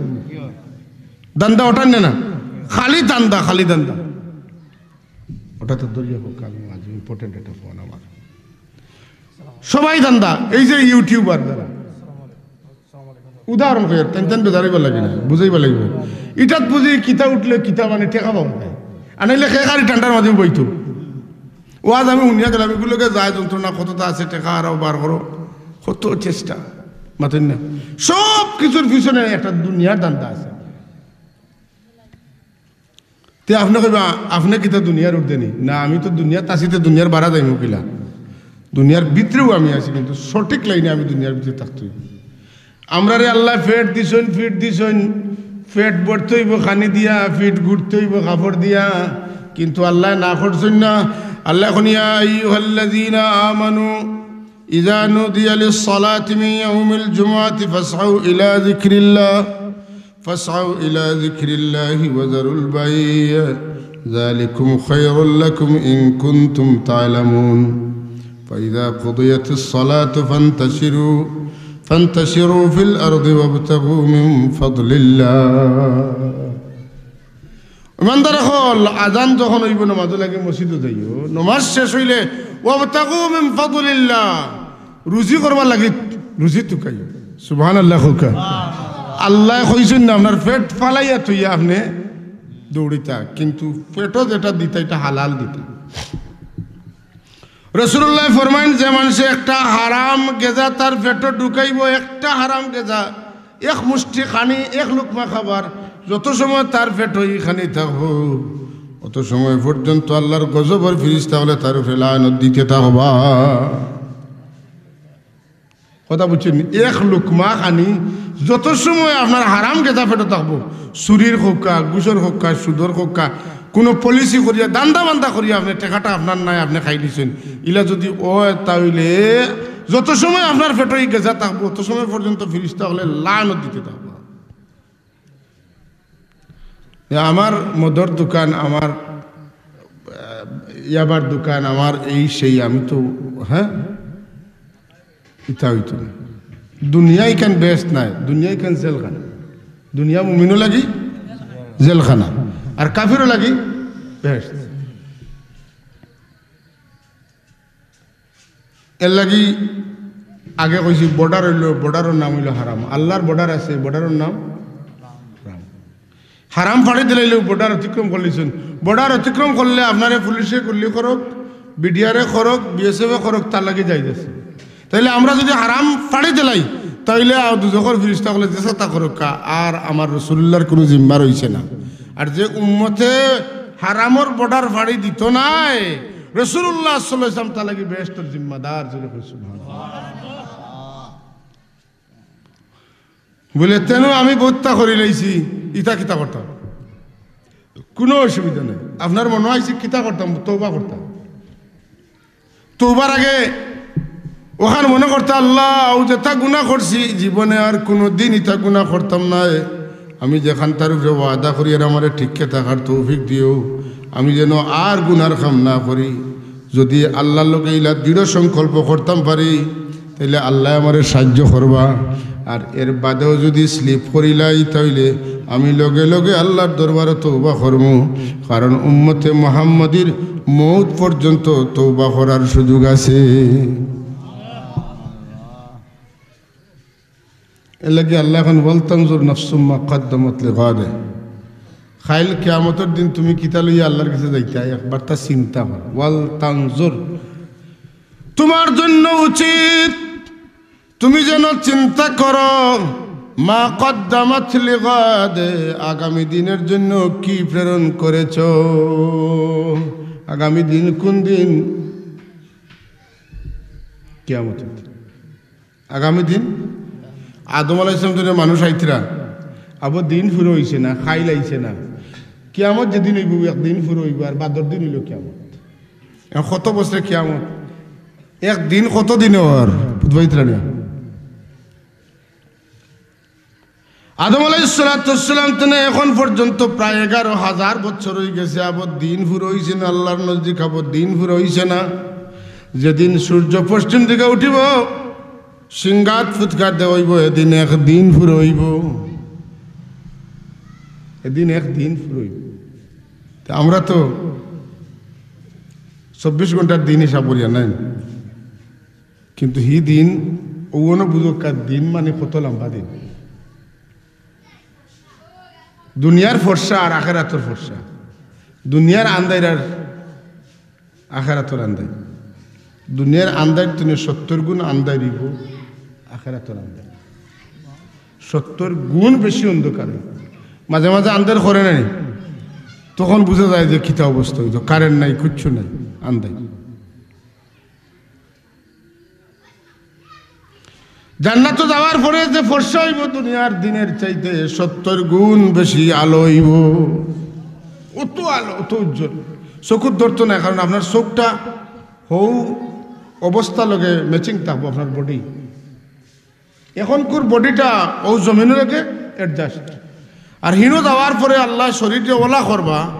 ধান্দা অটার না, না? খালি ধান্দা, খালি ধান্দা। অটা তো ধরিয়া কউক্কা, আমি মাঝে important একটা ফোন আমার। সবাই ধান্দা, এই যে YouTuber যারা, উদাহরণ কইয়ার, তাইন তাইন বেজার অইবার লাগি না, বুঝাইবার লাগি। ইটাত বুঝি কিতা উঠলে কিতা মানে টেকা পাওয়া যায়। আর নাইলে খেকারি ঠান্ডার মাঝে বইতো। ওয়াজ আমি হুনিয়া গেলাম, ইগুর লগে যায় যন্ত্রণা, কততা আছে, টেকা আরো বার করো, কত চেষ্টা। মাতইন না? সব কিছুর পিছনে একটা দুনিয়ার ধান্দা আছে। তে আপনে কইবা, "আপনে কিতা দুনিয়ার উর্ধে নি?" না, আমি তো দুনিয়াত আছি, তে দুনিয়ার বারা যাইমু কিলা? দুনিয়ার ভিতরেও আমি আছি, কিন্তু সঠিক লাইনে আমি দুনিয়ার ভিতরে থাকতে অইবো। আমরারে আল্লায় পেট দিছইন, ফিট দিছইন, পেট ভরতে অইবো খানি দিয়া, ফিট গুড়তে অইবো কাপড় দিয়া, কিন্তু আল্লায় না করছইন না। আল্লায় কইন, "ইয়া আইয়ুহাল্লাযীনা আমানু ইযা নুদিয়া লিস-সালাতি মিন ইয়াউমিল জুমুআতি ফাসআউ ইলা যিকরিল্লাহ।" فاسعوا إلى ذكر الله وذروا البيع ذلكم خير لكم إن كنتم تعلمون فإذا قضيت الصلاة فانتشروا فانتشروا في الأرض وابتغوا من فضل الله. ইমানদার অকল, আজান যখন অইবো, নমাজর লাগি মসজিদো যাইও, নমাজ শেষ অইলে, "ওয়াবতাগু মিন ফাদলিল্লাহ", রুজি করবার লাগি রুজি তুকাইও। সুবহানাল্লাহ কউক্কা। আল্লায় কইছইন না, আপনার পেট ফালাইয়া থইয়া আপনে দৌড়িতা, কিন্তু পেটো যেটা দিতা, ইটা হালাল দিতা। রাসূলুল্লায় ফরমাইন, যে মানষে একটা হারাম গেজা তার পেটো ঢুকাইবো, একটা হারাম গেজা, এক মুষ্টি খানি, এক লুকমা খাবার, যত সময় তার পেটো ই খানি থাকবো, অত সময় পর্যন্ত আল্লার গজবর ফিরিস্তা অকলে তার উপরে লানত দিতে থাকবা। কথা বুঝছইন নি? এক লুকমা খানি যত সময় আপনার হারাম গেজা পেটো থাকবো, চুরির হউক্কা, ঘুষর হউক্কা, সুদর হউক্কা, কুনু পলিসি করিয়া, ধান্দা-বান্দা করিয়া আপনে টেকাটা আপনার নায়, আপনে খাইলিছইন, ইলা যুদি অয়, তা অইলে যত সময় আপনার পেটো ই গেজা থাকবো, অত সময় পর্যন্ত ফিরিস্তা অকলে লানত দিতে থাকবা। যে আমার মদর দোকান, আমার, আহ, ইয়াবার দোকান, আমার এই সেই, আমি তো, হ্যাঁ, ইতা অইতো না। দুনিয়া ইখান বেহেস্ত নায়, দুনিয়া ইখান জেলখানা। দুনিয়া মুমিনর লাগি জেলখানা, আর কাফিরর লাগি বেহেস্ত। এর লাগি আগে কইছি, border অইলো, borderর নাম অইলো হারাম। আল্লার border আছে, borderর নাম হারাম। হারাম ফাড়ি দিলাইলেও border অতিক্রম করলিছইন। Border অতিক্রম করলে আপনারে পুলিশে গুল্লি করউক, বিডিআরে করউক, বিএসএফে করউক, তার লাগি জায়েজ আছে। তাইলে আমরা যুদি হারাম ফাড়ি দিলাই, তাইলে আর দুজখর ফিরিস্তা অকলে যেতা করউক্কা, আর আমার রাসূলুল্লাহর কুনু জিম্মা রইছে না। আর যে উম্মতে হারামর border ফাড়ি দিতো নায়, রাসূলুল্লাহ সাল্লাল্লাহু আলাইহি ওয়াসাল্লাম তার লাগি বেহেশতর জিম্মাদার, জোরে কই সুবহানাল্লাহ। বলে, "তেন আমি বউততা করিলাইছি, ইতা কিতা করতাম?" কুনু অসুবিধা নাই। আপনার মনো আইছে কিতা করতাম? তওবা করতাম। তওবার আগে অখান মনো করতা, "আল্লাহ, অউ যেতা গুনা করছি, জীবনে আর কুনুদিন ইতা গুনা করতাম নায়। আমি যেখানতার উপরে ওয়াদা করি আর আমারে টিকে থাকার তৌফিক দিও, আমি যেন আর গুনার কাম না করি।" যুদি আল্লার লগে ইলা দৃঢ় সংকল্প করতাম পারি, তাইলে আল্লায় আমারে সাইয্য করবা। আর এর বাদেও যুদি slip করিলাই, তাইলে আমি লগে লগে আল্লার দরবারে তওবা করমু, কারণ উম্মতে মুহাম্মদীর মউত পর্যন্ত তওবা করার সুযোগ আছে। এর লাগি আল্লায় কইন, "ওয়াল তানজুর নাফসুম মা কদ্দামাত লিগাদে।" কাইল কিয়ামতর দিন তুমি কিতা লইয়া আল্লার গেছে যাইতায়, একবারতা চিন্তা করো। ওয়াল তানজুর, তুমার জন্য উচিত তুমি যেন চিন্তা করো, মা কদ্দামাত লিগাদে, আগামী দিনের জন্য কি প্রেরণ করেছো। আগামী দিন কুন দিন? কিয়ামতর দিন। আগামী দিন আদম আলাইহিস সালাম জন্য মানুষ আইতরা, আবো দিন ফুরো অইছে না, কাইল আইছে না। কিয়ামত যেদিন অইবো, একদিন ফুরো অইবো, আর বাদর দিন অইলো কিয়ামত। এখন কত বছরে কিয়ামত? একদিন কত দিন অর? বুঝবাইতরা না? আদম আলাইহিস সালাতু ওয়াস সালাম তনে এখন পর্যন্ত প্রায় এগারো হাজার বছর অইগেছে, আবো দিন ফুরো অইছে না, আল্লার নজদিক আবো দিন ফুরো অইছে না। যেদিন সূর্য পশ্চিম দিকে উঠিবো, সিংগাত ফুৎকার দেওয়া অইবো, এদিন একদিন ফুরো অইবো, এদিন একদিন ফুরো অইবো। তে আমরা তো চব্বিশ ঘন্টার দিন হিসাব করিয়া নাই, কিন্তু হি দিন অউ অনো বুঝউক্কা, দিন মানে কত লম্বা দিন। দুনিয়ার ফর্সা আর আখেরাতর ফর্সা, দুনিয়ার আন্দাইর আর আখেরাতর আন্দাইর। দুনিয়ার আন্দাইর তনে সত্তর গুণ আন্দাইর অইবো আখেরাতর আন্দাইর। সত্তর গুণ বেশি অন্ধকার অইবো। মাঝে মাঝে আন্দাইর করে নাই, তখন বুঝা যায় যে কিতা অবস্থা অইতো, কারেন্ট নাই, কিচ্ছু নাই, আন্দাইর। জান্নাতো যাওয়ার পরে যে ফর্সা অইবো দুনিয়ার দিনের চাইতে সত্তর গুণ বেশি আলো অইবো। অত আলো, অত উজ্জ্বল। চকুত ধরতো নায়, কারণ আপনার চোখটা হউ অবস্থার লগে matching থাকবো আপনার body। এখনকুর bodyটা অউ জমিনর লগে adjust। আর হিনো যাওয়ার পরে আল্লায় শরীররে অলা করবা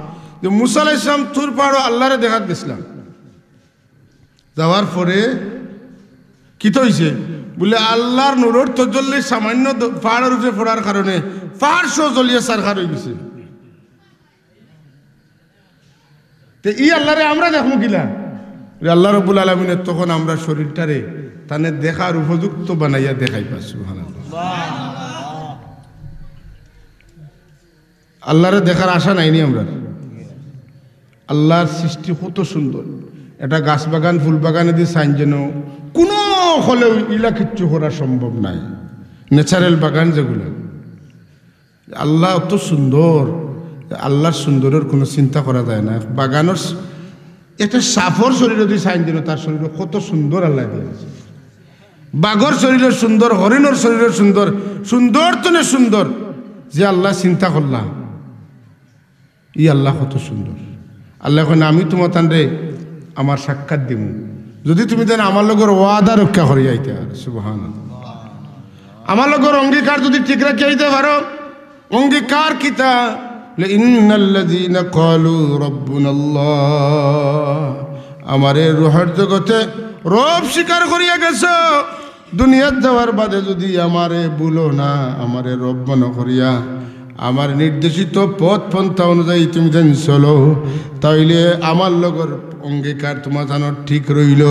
যে মুসা আলাইহিস সালাম তুর পাহাড়ো আল্লারে দেখাত গেছলা। যাওয়ার পরে কিতা অইছে? বুলে, আল্লার নূরর তজল্লি সামান্য দ-, পাহাড়র উপরে পড়ার কারণে পাহাড় সহ জ্বলিয়া ছারখার অইগেছে। তে ই আল্লারে আমরা দেখমু কিলা? বুলে, আল্লাহ রাব্বুল আলামিনে তখন আমরার শরীরটারে তানে দেখার উপযুক্ত বানাইয়া দেখাইবা। সুবহানাল্লাহ। আল্লারে দেখার আশা নাইনি আমরার? আল্লার সৃষ্টি কত সুন্দর। একটা গাছ বাগান, ফুল বাগানেদি চাইন যেন কুনু অকলেউ ইলা কিচ্ছু করা সম্ভব নায়। Natural বাগান যেগুলা, আল্লা অত সুন্দর, আল্লার সুন্দরর কুনু চিন্তা করা যায় না। বাগানর স-, একটা সাপর শরীরদি চাইন যেন তার শরীর কত সুন্দর আল্লায় দিয়া দিছে। বাঘর শরীর সুন্দর, হরিণর শরীর সুন্দর, সুন্দর তনে সুন্দর। যে আল্লায় চিন্তা করলা, ই আল্লা কত সুন্দর। আল্লায় কইন, "আমি তুমাতানরে আমার সাক্ষাৎ দিমু, যুদি তুমি তাইন আমার লগর ওয়াদা রক্ষা করিয়া আইতায় পারো।" সুবহানাল্লাহ। আমার লগর অঙ্গীকার যুদি ঠিক রাখিয়া আইতায় পারো, অঙ্গীকার কিতা? ইন্নাল্লাযীনা ক্বালু রাব্বুনাল্লাহ, আমারে রুহর জগতে রব স্বীকার করিয়া গেছো, দুনিয়াত যাওয়ার বাদে যুদি আমারে ভুলো না, আমারে রব মনো করিয়া আমার নির্দেশিত পথ পন্থা অনুযায়ী তুমি যেন চলো, তাইলে আমার লগর অঙ্গীকার তুমাতানর ঠিক রইলো।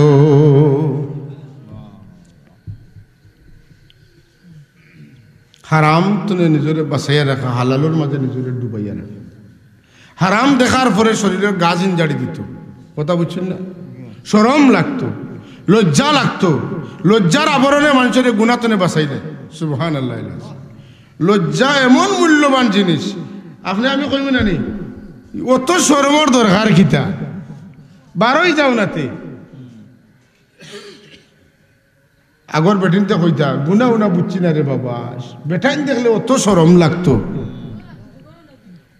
হারাম তনে নিজরে বাঁচাইয়া রাখা, হালালর মাঝে নিজরে ডুবাইয়া রাখা। হারাম দেখার পরে শরীরর গা জিঞ্জাড়ি দিত, কথা বুঝছইন না? শরম লাগতো, লজ্জা লাগতো। লজ্জার আবরণে মানষরে গুনা তনে বাঁচাই দেয়। সুবহানাল্লাহ। লজ্জা এমন মূল্যবান জিনিস, আপনে আমি কইমু না নি, অত শরমর দরকার কিতা? বারই যাও নাতে। আগর বেটিন্তে কইতা, "গুনা উনা বুঝছি না রে বাবা।" বেটাইন দেখলে অত শরম লাগতো।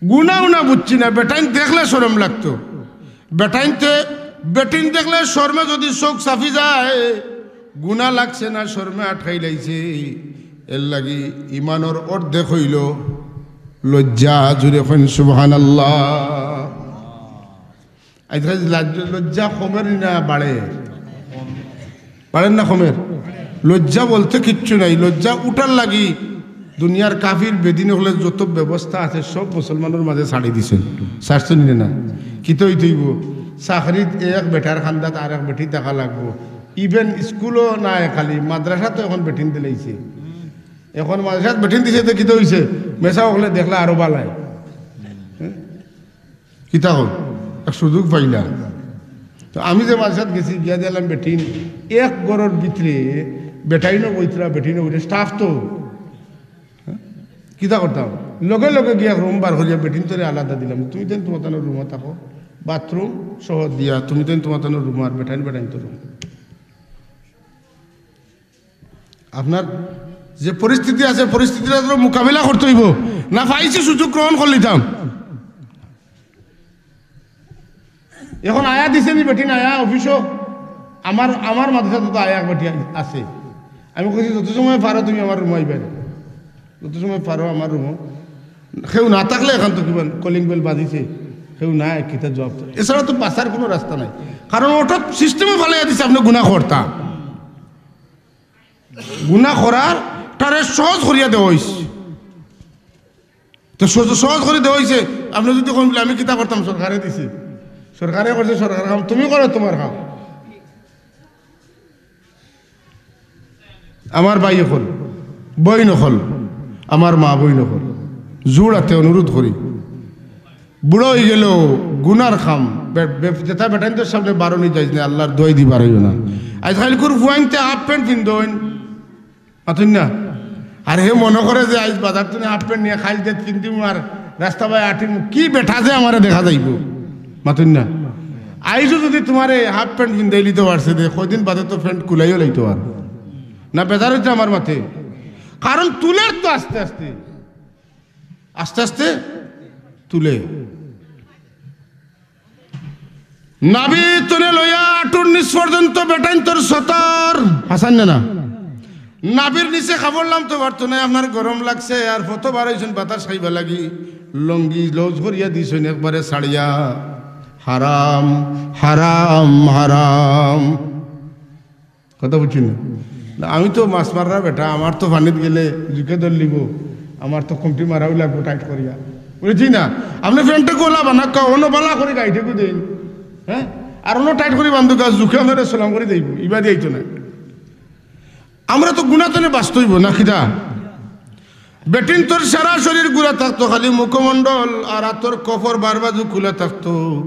গুনা উনা বুঝছি না, বেটাইন দেখলে শরম লাগতো। বেটাইন্তে, বেটিন দেখলে শরমে যুদি চউখ চাপি যায়, গুনা লাগছে না, শরমে আটকাই লাইছে। এরলাগি ইমানর অর্ধেক অইলো লজ্জা। জুরে কইন সুবহানাল্লাহ। আইজকাইল লাজ-, লজ্জা কমের না বাড়ের? বাড়ের না কমের? লজ্জা বলতে কিচ্ছু নাই। লজ্জা উঠার লাগি দুনিয়ার কাফির বেদিন অকলে যত ব্যবস্থা আছে সব মুসলমানর মাঝে ছাড়ি দিছইন। ছাড়ছইন নি না? কিতা অইতো অইবো? চাকরিত এক বেটার কান্দাত আর এক বেটি থাকা লাগবো। Even স্কুলও নায়, খালি মাদ্রাসাত অখন বেটিন দিলাইছে। অখন মাদ্রাসাত বেটিন দিছে তে কিতা অইছে? মেসাব অকলে দেখলা আরো বালায়। হ্যাঁ? কিতা কও? এক সুযোগ পাইলা। তো আমি যে মাদ্রাসাত গেছি, গিয়া দেখলাম বেটিন, এক ঘরর ভিতরে বেটাইনও বইতরা, বেটিনও বইতরা, staff তো। হ্যাঁ? কিতা করতাম? লগে লগে গিয়া রুম বার করিয়া বেটিনতরে আলাদা দিলাম। তুমি তাইন তুমাতানর রুমো থাকো, বাথরুম সহ দিয়া, তুমি তাইন তুমাতানর রুমো আর বেটাইন বেটাইন্তর রুমো। আপনার যে পরিস্থিতি আছে, পরিস্থিতির লগে মোকাবিলা করতে অইবো। না পাইছি সুযোগ গ্রহণ করিলিতাম। অখন আয়া দিছে নি বেটিন, আয়া অফিসো, আমার, আমার মাদ্রাসাত তো আয়া এক বেটি আছে। আমি কইছি, "যত সময় পারো তুমি আমার রুমো আইবায়, যত সময় পারো আমার রুমো।" কেউ না থাকলে অখন তো কিবা calling bell বাজিছে, কেউ নাই, কিতা জবাব তো। এছাড়া তো বাঁচার কুনু রাস্তা নাই, কারণ অটো system-এ ফালাইয়া দিছে আপনে গুনা করতা। গুনা করার তারে সহজ করিয়া দেওয়া অইছে। তো সহজ, সহজ করি দেওয়া অইছে। আপনে যুদি কইন বুলে, "আমি কিতা করতাম, সরকারে দিছে, সরকারে করছে, সরকার কাম, তুমি করো তুমার কাম।" আমার ভাই অকল, বইন অকল, আমার মা বইন অকল, জোড় আতে অনুরোধ করি, বুড়া অইগেলেও গুনার কাম, বে-, বে-, যেটা বেটাইন্তর সামনে বারনি যাইজ না, আল্লার দোয়াই দি বারইও না। আইজকাইলকুর ফুয়াইন্তে half pant পিন্দইন, মাতইন না? আর হে মনো করে যে আইজ বাজার থনে half pant নিয়া কাইল যে পিন্দিমু আর রাস্তা বায় আটিমু, কি বেটা যে আমারে দেখা যাইবো, মাতইন না? আইজও যুদি তুমারে half pant পিন্দাইলিতো পারছে দে, কয়দিন বাদে তো pant খুলাইও লাইতো পারো। না বেজার অইছে আমার মাতে? কারণ তুলের তো আস্তে আস্তে, আস্তে আস্তে তুলে। নাভি থনে লইয়া আটুর নিচ পর্যন্ত বেটাইন্তর সতর, হাছা নি না? নাভির নিচে কাপড় লামতো পারতো নায়, আপনার গরম লাগছে, আর ফথো বার অইছইন বাতাস খাইবার লাগি, লুঙ্গি লজ করিয়া দিছইন একবারে ছাড়িয়া। হারাম, হারাম, হারাম। কথা বুঝছইন না? না, আমি তো মাছ মাররা বেটা, আমার তো পানিত গেলে জুকে ধরলিবো, আমার তো খুমটি মারাউ লাগবো tight করিয়া, বুঝছইন না? আপনে pant-এ গলা বানাক্কা, অনো বালা করি গাইটে গু দেইন, হ্যাঁ, আর অনো tight করি বান্ধুক্কা, জুকে আপনারে সালাম করি দেইবো, ইবাদি আইতো না। আমরা তো গুনা থনে বাঁচতে অইবো না কিতা? বেটিন্তর সারা শরীর গুরা থাকতো, খালি মুখমণ্ডল আর আতর কফর বারবাজু খুলা থাকতো।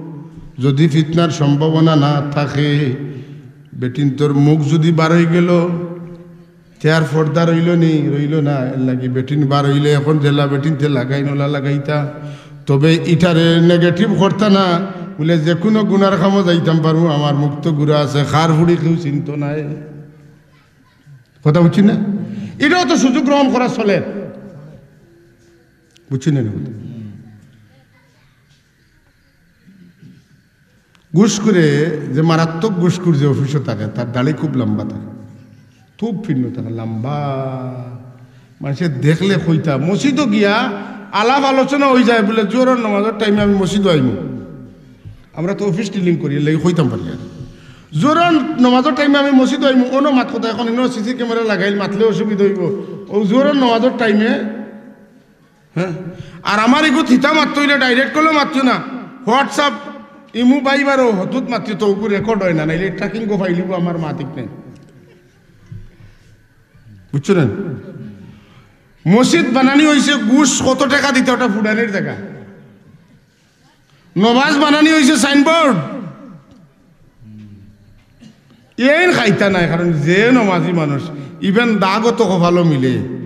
যদি ফিতনার সম্ভাবনা না থাকে, বেটিন্তর মুখ যদি বারই গেল, তে আর পর্দা রইল নি? রইল না। এর লাগি বেটিন বার অইলে এখন যেলা বেটিন্তে লাগাইন ওলা লাগাইতা। তবে ইটারে negative করতা না, বুলে যে কুনু গুনার কামো যাইতাম পারমু, আমার মুখ তো গুরা আছে, কার ফুড়ি কেউ চিনতো নায়। কথা বুঝছইন না? ইটাও তো সুযোগ গ্রহণ করা চলে, বুঝছইন না কথা? ঘুষখুরে, যে মারাত্মক ঘুষখুর, যে অফিসো থাকে, তার দাড়ি খুব লম্বা থাকে, খুব ফিন্নু থাকে, লম্বা। মানষে দেখলে কইতা, মসজিদো গিয়া আলাপ আলোচনা অইযায়, বুলে, "জোহরর নামাজর টাইমে আমি মসজিদো আইমু।" আমরা তো অফিস dealing করি, এর লাগি কইতাম পারি আর। "জোহরর নামাজর টাইমে আমি মসজিদো আইমু।" অনো মাত কথা, এখন ইনো সিসি ক্যামেরা লাগাইল, মাতলে অসুবিধা অইবো। অউ জোহরর নামাজর টাইমে হ্যাঁ? আর আমার ইগু থিতা মাততো অইলে direct call-ও মাততো না, WhatsApp, ইমু, Viber-ও হতুত মাততো, তো ওগু record অয় না, নাইলে tracking-ও ফাইলিবো আমার মাতিক নাই। বুঝছো না? মসজিদ বানানি অইছে, ঘুষ কত টেকা দিতা, ওটা ফুডানির জাগা। নমাজ বানানি অইছে signboard। এইন খাইতা নায়, কারণ যে নমাজি মানুষ, even দাগও তো কপালো মিলে।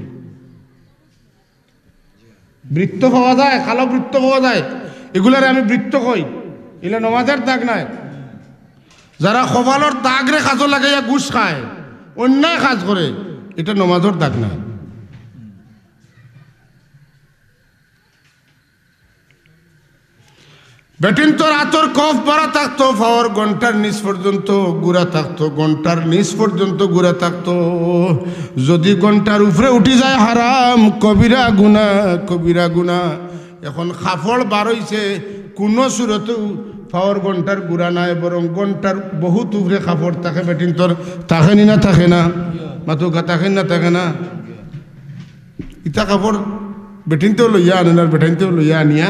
বৃত্ত পাওয়া যায়, কালো বৃত্ত পাওয়া যায়, এগুলারে আমি বৃত্ত কই। ইলা নমাজর দাগ নায়। যারা কপালর দাগরে কাজো লাগাইয়া ঘুষ খায়, অন্যায় কাজ করে, ইটা নমাজর দাগ নায়। বেটিন্তর আতর কফ বারা থাকতো, পাওর ঘন্টার নিচ পর্যন্ত গুরা থাকতো, ঘন্টার নিচ পর্যন্ত গুরা থাকতো। যদি ঘন্টার উপরে উঠি যায়, হারাম, কবিরা গুনা, কবিরা গুনা। এখন কাপড় বার অইছে, কুনু সুরতেউ পাওর ঘন্টার গুরা নায়, বরং ঘন্টার বহুত উপরে কাপড় থাকে, বেটিন্তর থাকে নি না থাকে না? মাতুক্কা, থাকে না থাকে না? ইতা কাপড় বেটিন্তেও লইয়া আনইন আর বেটাইন্তেও লইয়া আনিয়া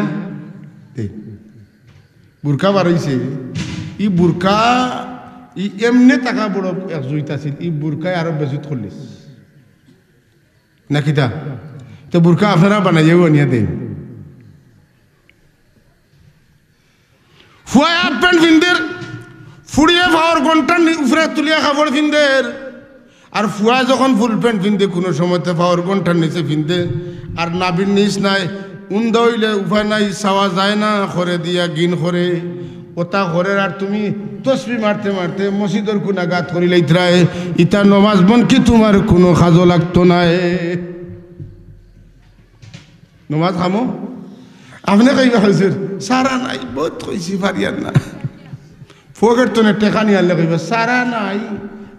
দেইন। বুরকা বার অইছে, ই বুরকা, ই এমনে থাকা বড় একজুইত আছিল, ই বুরকায় আরো বেজুইত করলিছে। না কিতা? তে বুরকা আপনারা বানাইয়াউ আনিয়া দেইন। ফুয়ায় half pant ফিন্দের, ফুড়িয়ে পাওর ঘন্টার নি-, উপরে তুলিয়া কাপড় ফিন্দের। আর ফুয়ায় যখন full pant ফিন্দে, কুনু সময় তে পাওর ঘন্টার নিচে ফিন্দে, আর নাভির নিচ নাই, উন্দা অইলে উপায় নাই, চাওয়া যায় না, করে দিয়া ঘিন করে, ওটা করে। আর তুমি তসবি মারতে মারতে মসজিদর কুনাগাত করিলাইতরায়, ইতা নমাজ বনকি তুমার কুনু কাজো লাগতো নায়। নমাজ কামো? আপনে কইবা, "হুজুর, সারা নাই, বউত কইছি, পারিয়ার না।" পকেট তনে টেকা নিয়া আনলে কইবা, "সারা নাই,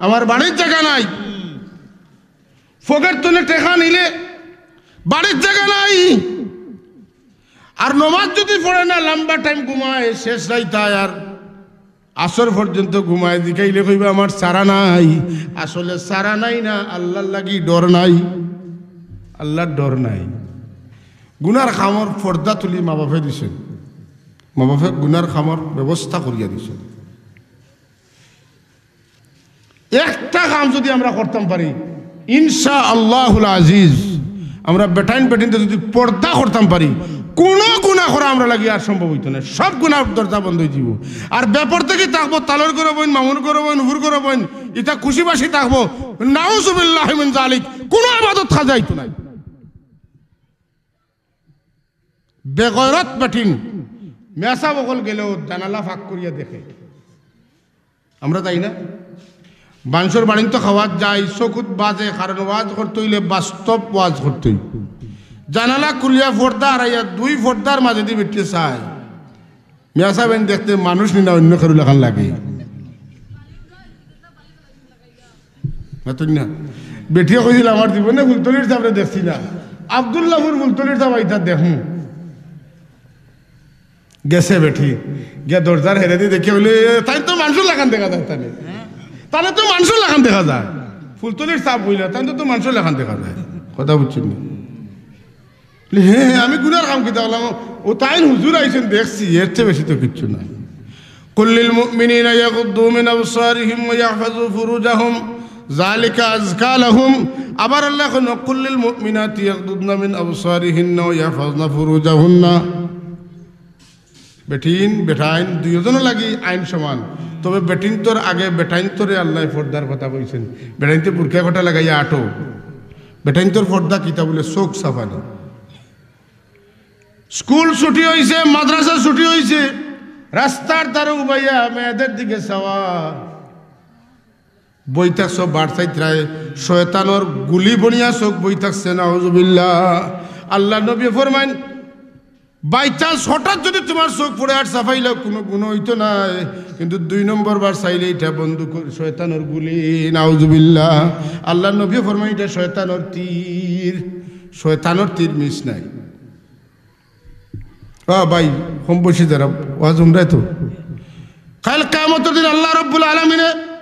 আমার বাড়িত জাগা নাই।" পকেট তনে টেকা নিলে বাড়িত জাগা নাই। আর নমাজ যুদি পড়ে না, লম্বা time ঘুমায়, শেষ রাইত আয় আর আসর পর্যন্ত ঘুমায়, জিকাইলে কইবা, "আমার সারা নাই।" আসলে সারা নাই না, আল্লার লাগি ডর নাই, আল্লার ডর নাই। গুনার কামর পর্দা তুলি মা বাপে দিছইন, মা বাপে গুনার কামর ব্যবস্থা করিয়া দিছইন। একটা কাম যুদি আমরা করতাম পারি, ইনশা আল্লাহুল আজিজ, আমরা বেটাইন বেটিন্তে যুদি পর্দা করতাম পারি, কুনু গুনা করা আমরার লাগি আর সম্ভব অইতো নায়। সব গুনার দরজা বন্ধ অইযিবো। আর বেপর্দাগি থাকবো, তালর ঘরো বইন, মামুর ঘরো বইন, হুর ঘরো বইন, ইতা খুশি বাসি থাকবো। নাউজুবিল্লাহি মিন জালিক, কুনু ইবাদত কাজে আইতো নায়। বেগয়রত বেটিন, মেসাব অকল গেলেও জানালা ফাঁক করিয়া দেখে। আমরা যাই না? মানষর বাড়িত তো খাওয়াত যাই, চকুত বাজে, কারণ ওয়াজ করতে অইলে বাস্তব ওয়াজ করতে অইবো। জানালা খুলিয়া পর্দা হারাইয়া দুই পর্দার মাঝেদি বেটিয়ে চায়। মেসাব এইন দেখতে মানুষ নি না অইন্য কেউর লাখান লাগে। মাতইন না। বেটিয়ে কইছিল, "আমার জীবনে ফুলতলির সাবরে দেখছি না, আব্দুল্লাপুর ফুলতলির সাব আইতা দেখমু।" গেছে বেটি, গিয়া দরজার হেরেদি দেখিয়া কইলে, "এ, তাইন তো মানষর লাখান দেখা যায় তানে। তানে তো মানষর লাখান দেখা যায়।" ফুলতলির সাব কইলা, "তাইন তো, তো মানষর লাখান দেখা যায়।" কথা বুঝছইন নি? বলে, "হে, হে, আমি গুনার কাম কিতা করলাম? ও তাইন হুজুর আইছইন দেখছি, এর চেয়ে বেশি তো কিচ্ছু নাই।" قل للمؤمنين يغضوا من أبصارهم ويحفظوا فروجهم। যালিকা আযকা লাহুম। আবার আল্লায় কইন, "কুল লিল মুমিনাতি ইয়াগদুদনা মিন আবসারিহিন্না ওয়া ইয়াহফাজনা ফুরুজাহুন্না।" বেটিন, বেটাইন দুইওজনর লাগি আইন সমান। তবে বেটিন্তর আগে বেটাইন্তরে আল্লায় পর্দার কথা কইছইন। বেটাইন্তে বুরকা কটা লাগাইয়া আটো। বেটাইন্তর পর্দা কিতা বুলে? চউখ চাপানি। স্কুল ছুটি অইছে, মাদ্রাসা ছুটি অইছে, রাস্তার ধারে উবাইয়া মেয়েদের দিকে চাওয়া। বই থাকছো বারসাইতরায়, শয়তানর গুলি বনিয়া চউখ বই থাকছে, নাউজুবিল্লাহ। আল্লার নবীয়ে ফরমাইন, by chance হঠাৎ যুদি তুমার চউখ পড়ে আর চাপাইলাও, কুনু গুনা অইতো নায়, কিন্তু দুই নম্বর বার চাইলে ইটা বন্দুক, শয়তানর গুলি, নাউজুবিল্লাহ। আল্লার নবীয়ে ফরমাইন, ইটা শয়তানর তীর, শয়তানর তীর মিস নাই। ও ভাই, কম বয়সী যারা, ওয়াজ হুনরায় তো। কাইল কিয়ামতর দিন আল্লাহ রাব্বুল আলামিনে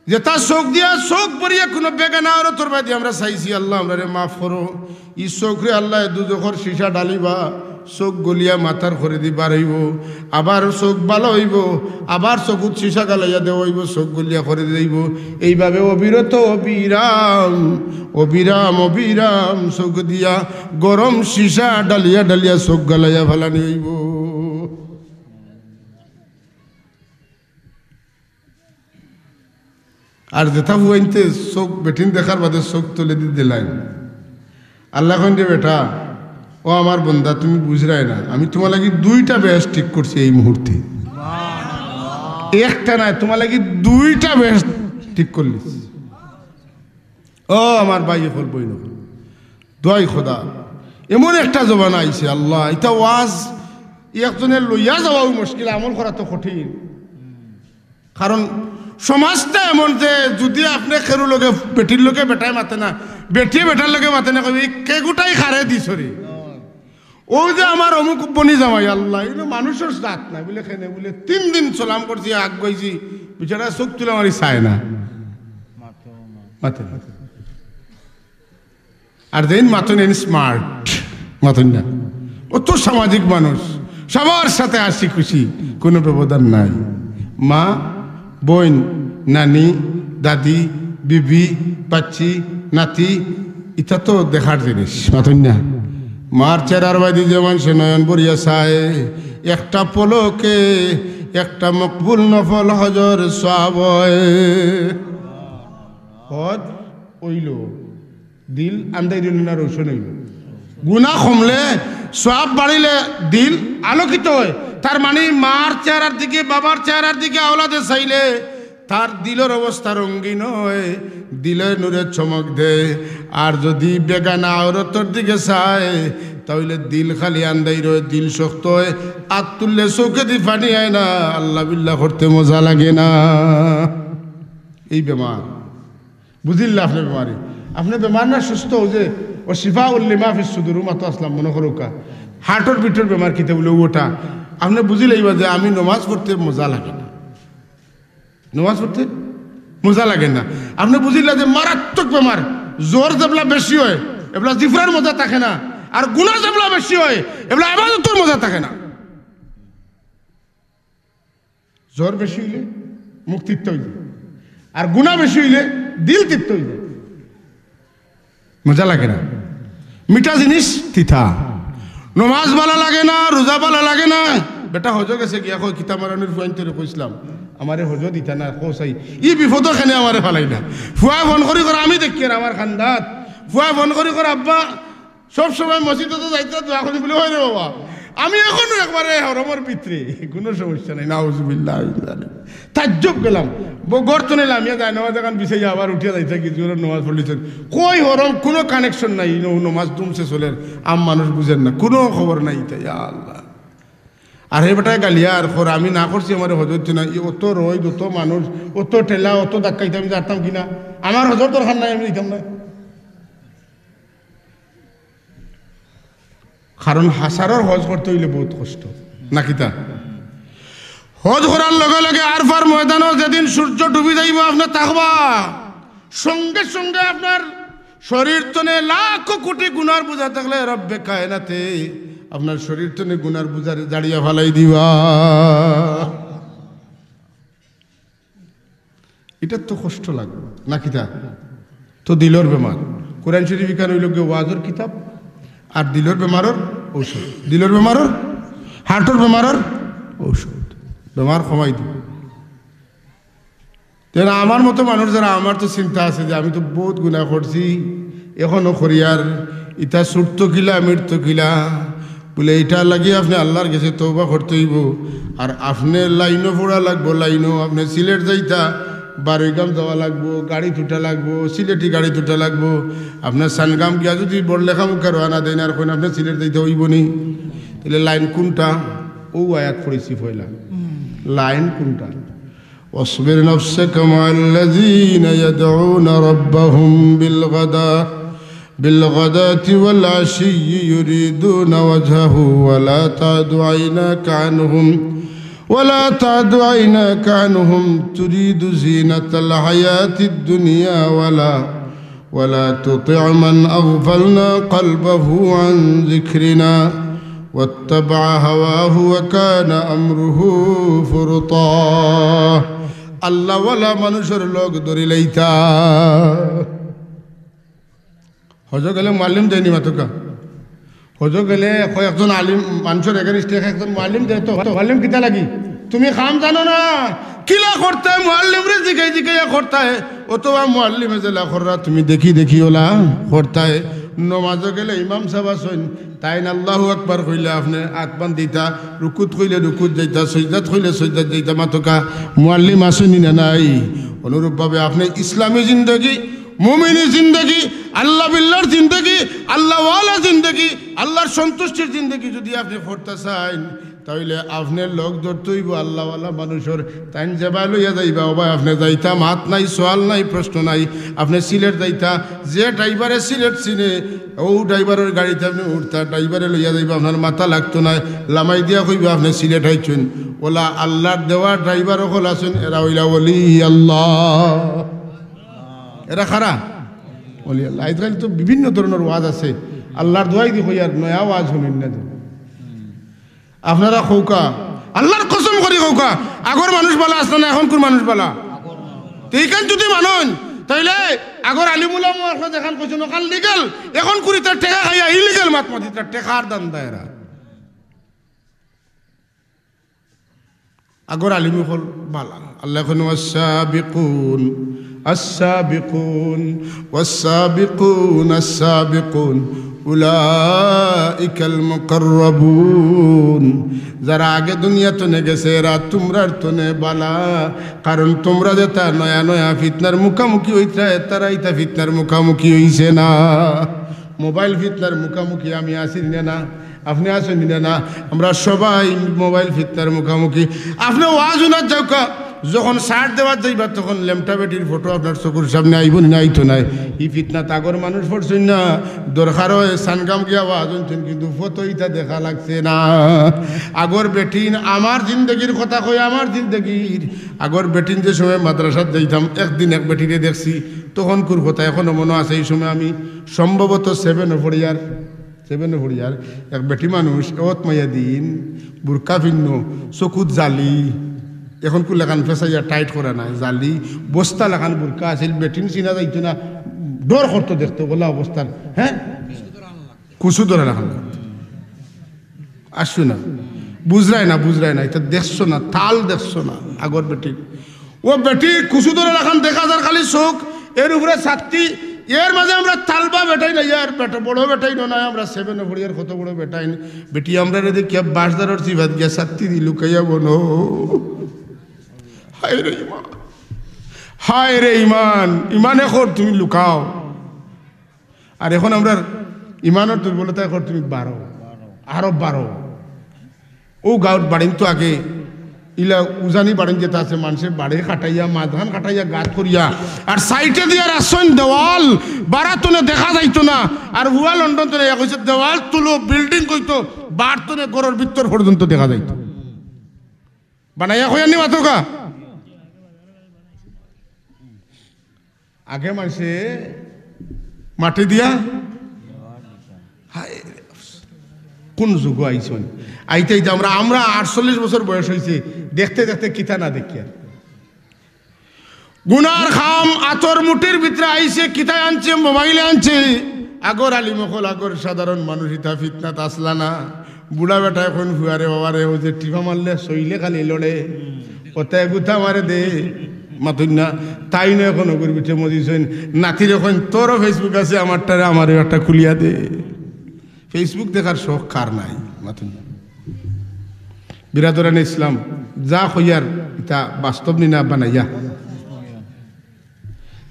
যেতা চউখ দিয়া, চউখ ভরিয়া কুনু বেগানা অরতর বায়দি আমরা চাইছি, "আল্লাহ, আমরারে মাফ করো।" ই চউখরে আল্লায় দুজখর শিশা ঢালিবা, চউখ গলিয়া মাথার করেদি বার অইবো, আবার চউখ ভালা অইবো, আবার চউখত শিশা গালাইয়া দেওয়া অইবো, চউখ গলিয়া করেদি যাইবো। এইভাবে অবিরত, অবিরাম, অবিরাম, অবিরাম চউখ দিয়া গরম শিশা ঢালিয়া ঢালিয়া চউখ গালাইয়া ফালানি অইবো। আর যেতা ফুয়াইন্তে চউখ বেটিন দেখার বাদে চউখ তলেদি দিলাইন। আল্লায় কইন, "রে বেটা, ও আমার বন্দা, তুমি বুঝরায় না, আমি তুমার লাগি দুইটা বেহেশত ঠিক করছি এই মুহূর্তে।" একটা নায়, তুমার লাগি দুইটা বেহেশত ঠিক করলিছি। ও আমার ভাই অকল, বইন অকল, দোয়াই খোদা, এমন একটা জমানা আইছে, আল্লাহ, ইতা ওয়াজ একজনে লইয়া যাওয়াও মুশকিল, আমল করা তো কঠিন। কারণ সমাজটা এমন যে যুদি আপনে কেউর লগে, বেটির লগে বেটায় মাতে না, বেটিয়ে বেটার লগে মাতে না, কইবো, "ই কেগুটাই খারে দিছরে।" অউ যে আমার অমুক বনি জামাই, আল্লাহ, ইনো মানুষর জাত নায়, বুলে কেনে, বুলে তিন দিন সালাম করছি, আগুয়াইছি, বেচারা চউখ তুলা মারি চায় না, মাতে না। আর যেইন মাতইন এইন smart, মাতইন না। অত সামাজিক মানুষ, সবার সাথে হাসি খুশি, কুনু ব্যবধান নাই। মা, বইন, নানি, দাদি, বিবি, বাচ্চি, নাতি, ইতা তো দেখার জিনিস, মাতইন না। মার চেহারার বায়দি যেমন সে নয়ন ভরিয়া চায়, একটা পলকে একটা মকবুল নফল হজর সওয়াব অয়। হজ অইলো, দিল আন্দাইর অইলো না রোশন অইলো? গুনা কমলে, সওয়াব বাড়িলে দিল আলোকিত অয়। তার মানে মার চেহারার দিকে, বাবার চেহারার দিকে আওলাদে চাইলে তার দিলর অবস্থা রঙ্গিন অয়, দিলে নূরে চমক দেয়। আর যুদি বেগানা আওরতর দিকে চায়, তাইলে দিল খালি আন্দাইর অয়, দিল শক্ত অয়, আত তুললে চউখেদি পানি আয় না, আল্লাহ বিল্লাহ করতে মজা লাগে না। এই বেমার। বুঝিল্লা আপনে বেমারি? আপনে বেমার না সুস্থ? অউ যে, "ওয়া শিফাউল লিমা ফিস সুদুর", মাতো আছলাম, মনো করউক্কা। হার্টর বিটর বেমার কিতা বুলে অউটা। আপনে বুঝিলাইবা যে আমি নমাজ পড়তে মজা লাগে না। নমাজ পড়তে মজা লাগে না। আপনে বুঝিলা যে মারাত্মক বেমার, জ্বর যেবলা বেশি অয়, এবলা জিফরার মজা থাকে না, আর গুনা যেবলা বেশি অয়, এবলা ইবাদতর মজা থাকে না। জ্বর বেশি অইলে মুখ তিতা অইযায়, আর গুনা বেশি অইলে দিল তিতা অইযায়। মজা লাগে না, মিঠা জিনিস তিতা। নমাজ ভালা লাগে না, রোজা ভালা লাগে না। বেটা হজো গেছে গিয়া কয়, কিতা মারানির ফুয়াইন্তরে কইছলাম, আমারে হজো দিতা না, কও চাই। ই বিপদো কেনে আমারে ফালাইলা? ফুয়ায় ফোন করি কর, আমি দেখি আর আমার খান্দাত। ফুয়ায় ফোন করি কর, আব্বা, সব সময় মসজিদো তো যাইতা, দোয়া করি বুলে, "অয় রে বাবা, আমি অখনো একবারে হরমর ভিতরে, কুনু সমস্যা নাই।" নাউজুবিল্লাহ। তাজ্জব গেলাম। ব-, ঘর তনে লামিয়া যায়, নমাজ এখান বিছাইয়া আবার উঠিয়া যাইতা, কি জোরে নমাজ পড়লিছইন। কই হরম, কুনু connection নাই, ন-, নমাজ দুমছে চলের, আম মানুষ বুঝের না, কুনু খবর নাই ইতা, ইয়া আল্লাহ। আর হে বেটায় গালিয়া আর কর, "আমি না করছি, আমারে হজো দিতা না।" ই অত রইদ, অত মানুষ, অত ঠেলা, অত ধাক্কা, ইতা আমি জানতাম কি না? আমার হজর দরকার নাই, আমি দিতাম না। কারণ হাছারর হজ করতে অইলে বউত কষ্ট, না কিতা? হজ করার লগে লগে আরফার ময়দানো যেদিন সূর্য ডুবি যাইবো, আপনে থাকবা, সঙ্গে সঙ্গে আপনার শরীর তনে লাখো কোটি গুনার বোঝা থাকলে রব্বে কায়নাতে আপনার শরীর তনে গুনার বোঝা জাড়িয়া ফালাই দিবা। ইটার তো কষ্ট লাগবো না কিতা? তো দিলর বেমার, কোরআন শরীফ ইখান অইলো গিয়া ওয়াজর কিতাব, আর দিলর বেমারর ঔষধ, দিলর বেমারর, হার্টর বেমারর ঔষধ, বেমার কমাই দিবো। তে আমার মতো মানুষ যারা, আমার তো চিন্তা আছে যে আমি তো বউত গুনা করছি, এখনো করিয়ার, ইতা ছুটতো কিলা, মিটতো কিলা। বুলে, ইটার লাগি আপনে আল্লার গেছে তওবা করতে অইবো। আর আপনে লাইনো পড়া লাগবো, লাইনো আপনে সিলেট যাইতা, বারৈগাম যাওয়া লাগবো, গাড়িত উঠা লাগবো, সিলেটি গাড়িত উঠা লাগবো। আপনে সানগাম গিয়া যুদি বড়লেখামুখা রওয়ানা দেইন আর কইন আপনে সিলেট যাইতা, অইবো নি? তাইলে লাইন কুনটা? অউ আয়াত পড়ছি পয়লা। লাইন কুনটা? واصبر نفسك مع الذين يدعون ربهم بالغداة بالغداة والعشي يريدون وجهه ولا تعد عيناك عنهم ولا تعد عيناك عنهم تريد زينة الحياة الدنيا ولا ولا تطع من أغفلنا قلبه عن ذكرنا واتبع هواه وكان أمره فرطا। আল্লাওয়ালা মানুষর লগ ধরিলাইতা। হজো গেলে মুয়াল্লিম দেয়নি মাতুক্কা। হজো গেলে কয় একজন আলিম, মানুষর against-এ একজন মুয়াল্লিম দেয় তো, তো মুয়াল্লিম কিতা লাগি? তুমি কাম জানো না, কিলা করতায়? মুয়াল্লিমরে জিগাই জিগাইয়া করতায়, অথবা মুয়াল্লিমে যেলা কররা তুমি দেখি দেখি অলা করতায়। নমাজো গেলে ইমাম সাব আছইন, তাইন আল্লাহু আকবার কইলে আপনে আত বান্ধিতা, রুকুত কইলে রুকুত যাইতা, সইজদাত কইলে সইজদাত যাইতা, মাতুক্কা মুয়াল্লিম আছইন নি না নাই? অনুরূপভাবে আপনে ইসলামী জিন্দেগি, মুমিনি জিন্দেগি, আল্লা বিল্লার জিন্দেগি, আল্লাওয়ালা জিন্দেগি, আল্লার সন্তুষ্টির জিন্দেগি যুদি আপনে করতা চাইন, তাইলে আপনে লগ ধরতে অইবো আল্লাওয়ালা মানুষর। তাইন যেবায় লইয়া যাইবা, অবায় আপনে যাইতা, মাত নাই, সওয়াল নাই, প্রশ্ন নাই। আপনে সিলেট যাইতা, যে ড্রাইভারে সিলেট চিনে, অউ ড্রাইভারর গাড়িত আপনে উঠতা, ড্রাইভারে লইয়া যাইবা, আপনার মাথা লাগতো নায়, লামাই দিয়া কইবা আপনে সিলেট আইছইন। অলা আল্লার দেওয়া ড্রাইভার অকল আছইন, এরা অইলা ওলি আল্লাহ। এরা কারা? ওলি আল্লাহ। আইজকাইল তো বিভিন্ন ধরনর ওয়াজ আছে, আল্লার দোয়াই দি কইয়ার নয়া ওয়াজ হুনইন না যে। আপনারা কউক্কা, আল্লার কসম করি কউক্কা, আগর মানুষ বালা আছলা না, এখনকুর মানুষ বালা? তে ইখান যুদি মানইন, তাইলে আগর আলিম উলামা অকলে যেখান কইছইন অখান legal, এখনকুর ইতা টেকা খাইয়া illegal মাত মাতিতা, টেকার ধান্দা এরা। আগর আলিম অকল বালা। আল্লায় কইন, والسابقون السابقون والسابقون السابقون أولئك المقربون। যারা আগে দুনিয়া তনে গেছে, এরা তুমরার তনে বালা, কারণ তুমরা যেতা নয়া নয়া ফিতনার মুখামুখি অইত্রা, তারা ইতা ফিতনার মুখামুখি অইছে না। মোবাইল ফিতনার মুখামুখি আমি আছি নি না? আপনে আছইন নি না? আমরা সবাই মোবাইল ফিতনার মুখামুখি। আপনে ওয়াজ হুনাত যাউক্কা, যখন সার দেওয়াত যাইবা, তখন লেমটা বেটির ফটো আপনার চকুর সামনে আইবো নি না? আইতো নায়। ই ফিতনাত আগর মানুষ পড়ছইন না। দরকার অয় সানগাম গিয়া ওয়াজ হুনছইন, কিন্তু ফটো ইতা দেখা লাগছে না। আগর বেটিন, আমার জিন্দেগির কথা কই, আমার জিন্দেগির। আগর বেটিন যে সময় মাদ্রাসাত যাইতাম, একদিন এক বেটিরে দেখছি, তখনকুর কথা এখনো মনো আছে। ই সময় আমি সম্ভবত সেভেনো পড়িয়ার, সেভেনো পড়িয়ার। এক বেটি মানুষ, অত মাইয়া দিন, বুরকা ফিন্দ, চকুত জালি, এখনকুর লাখান ফেসাইয়া টাইট করা নায়, জালি, বস্তা লাখান বুরকা আছিল, বেটিন চিনা যাইতো না, ডর করতো দেখতো, অলা অবস্থার, হে? কুসু ধরা লাখান। আসছো না, বুঝরায় না, বুঝরায় না, ইতা দেখছো না, তাল দেখছো না, আগর বেটি। অউ বেটি কুসু ধরা লাখান দেখা যার খালি চউখ, এর উপরে ছাত্তি, এর মাঝে আমরা তালবা বেটাইন, আর বেটা, বড় বেটাইন না, আমরা সেভেনো পড়িয়ার, কত বড় বেটাইন। বেটি আমরারে দেখিয়া বাঁশঝাড়র চিবাত গিয়া ছাত্তি দি লুকাইয়া বনো। হায় রে ইমান, হায় রে ইমান, ইমানে কর তুমি লুকাও। আর এখন আমরার ইমানর দুর্বলতায় কর তুমি বারো, আরো বারো। অউ গাঁওর বাড়িন তো আগে ইলা উজানি বাড়িন যেতা আছে, মানষে বাড়ি কাটাইয়া, মাঝখান কাটাইয়া, গাত করিয়া, আর সাইডে দিয়া রাখছইন দেওয়াল, বারা তনে দেখা যাইতো না। আর হুয়া লন্ডন তনে এক অইছে দেওয়াল তুলো, বিল্ডিং কইতো, বার তনে ঘরর ভিতর পর্যন্ত দেখা যাইতো। বানাইয়া কইয়ার নি মাতউক্কা। আগে মানষে মাটি দিয়া, হায় রে, কুন যুগো আইছইন? আইতে আইতে আমরা, আমরা আটচল্লিশ বছর বয়স অইছে, দেখতে দেখতে কিতা না দেখিয়ার। গুনার কাম আতর মুঠির ভিতরে আইছে, কিতায় আনছে? মোবাইলে আনছে। আগর আলিম অকল, আগর সাধারণ মানুষ ইতা ফিতনাত আছলা না। বুড়া বেটা অখন ফুয়ারে বাবারে, অউ যে টিপা মারলে শইলে খালি লড়ে, অতায় গুতা মারে দে, মাতইন না। তাইন অখন অগুর ভিতরে মজিছইন। নাতিরে কইন, "তোরও Facebook আছে, আমারটারে, আমারেও একটা খুলিয়া দে।" Facebook দেখার শখ কার নাই? মাতইন না। বিরাদরানে ইসলাম, যা কইয়ার ইতা বাস্তব নি না বানাইয়া?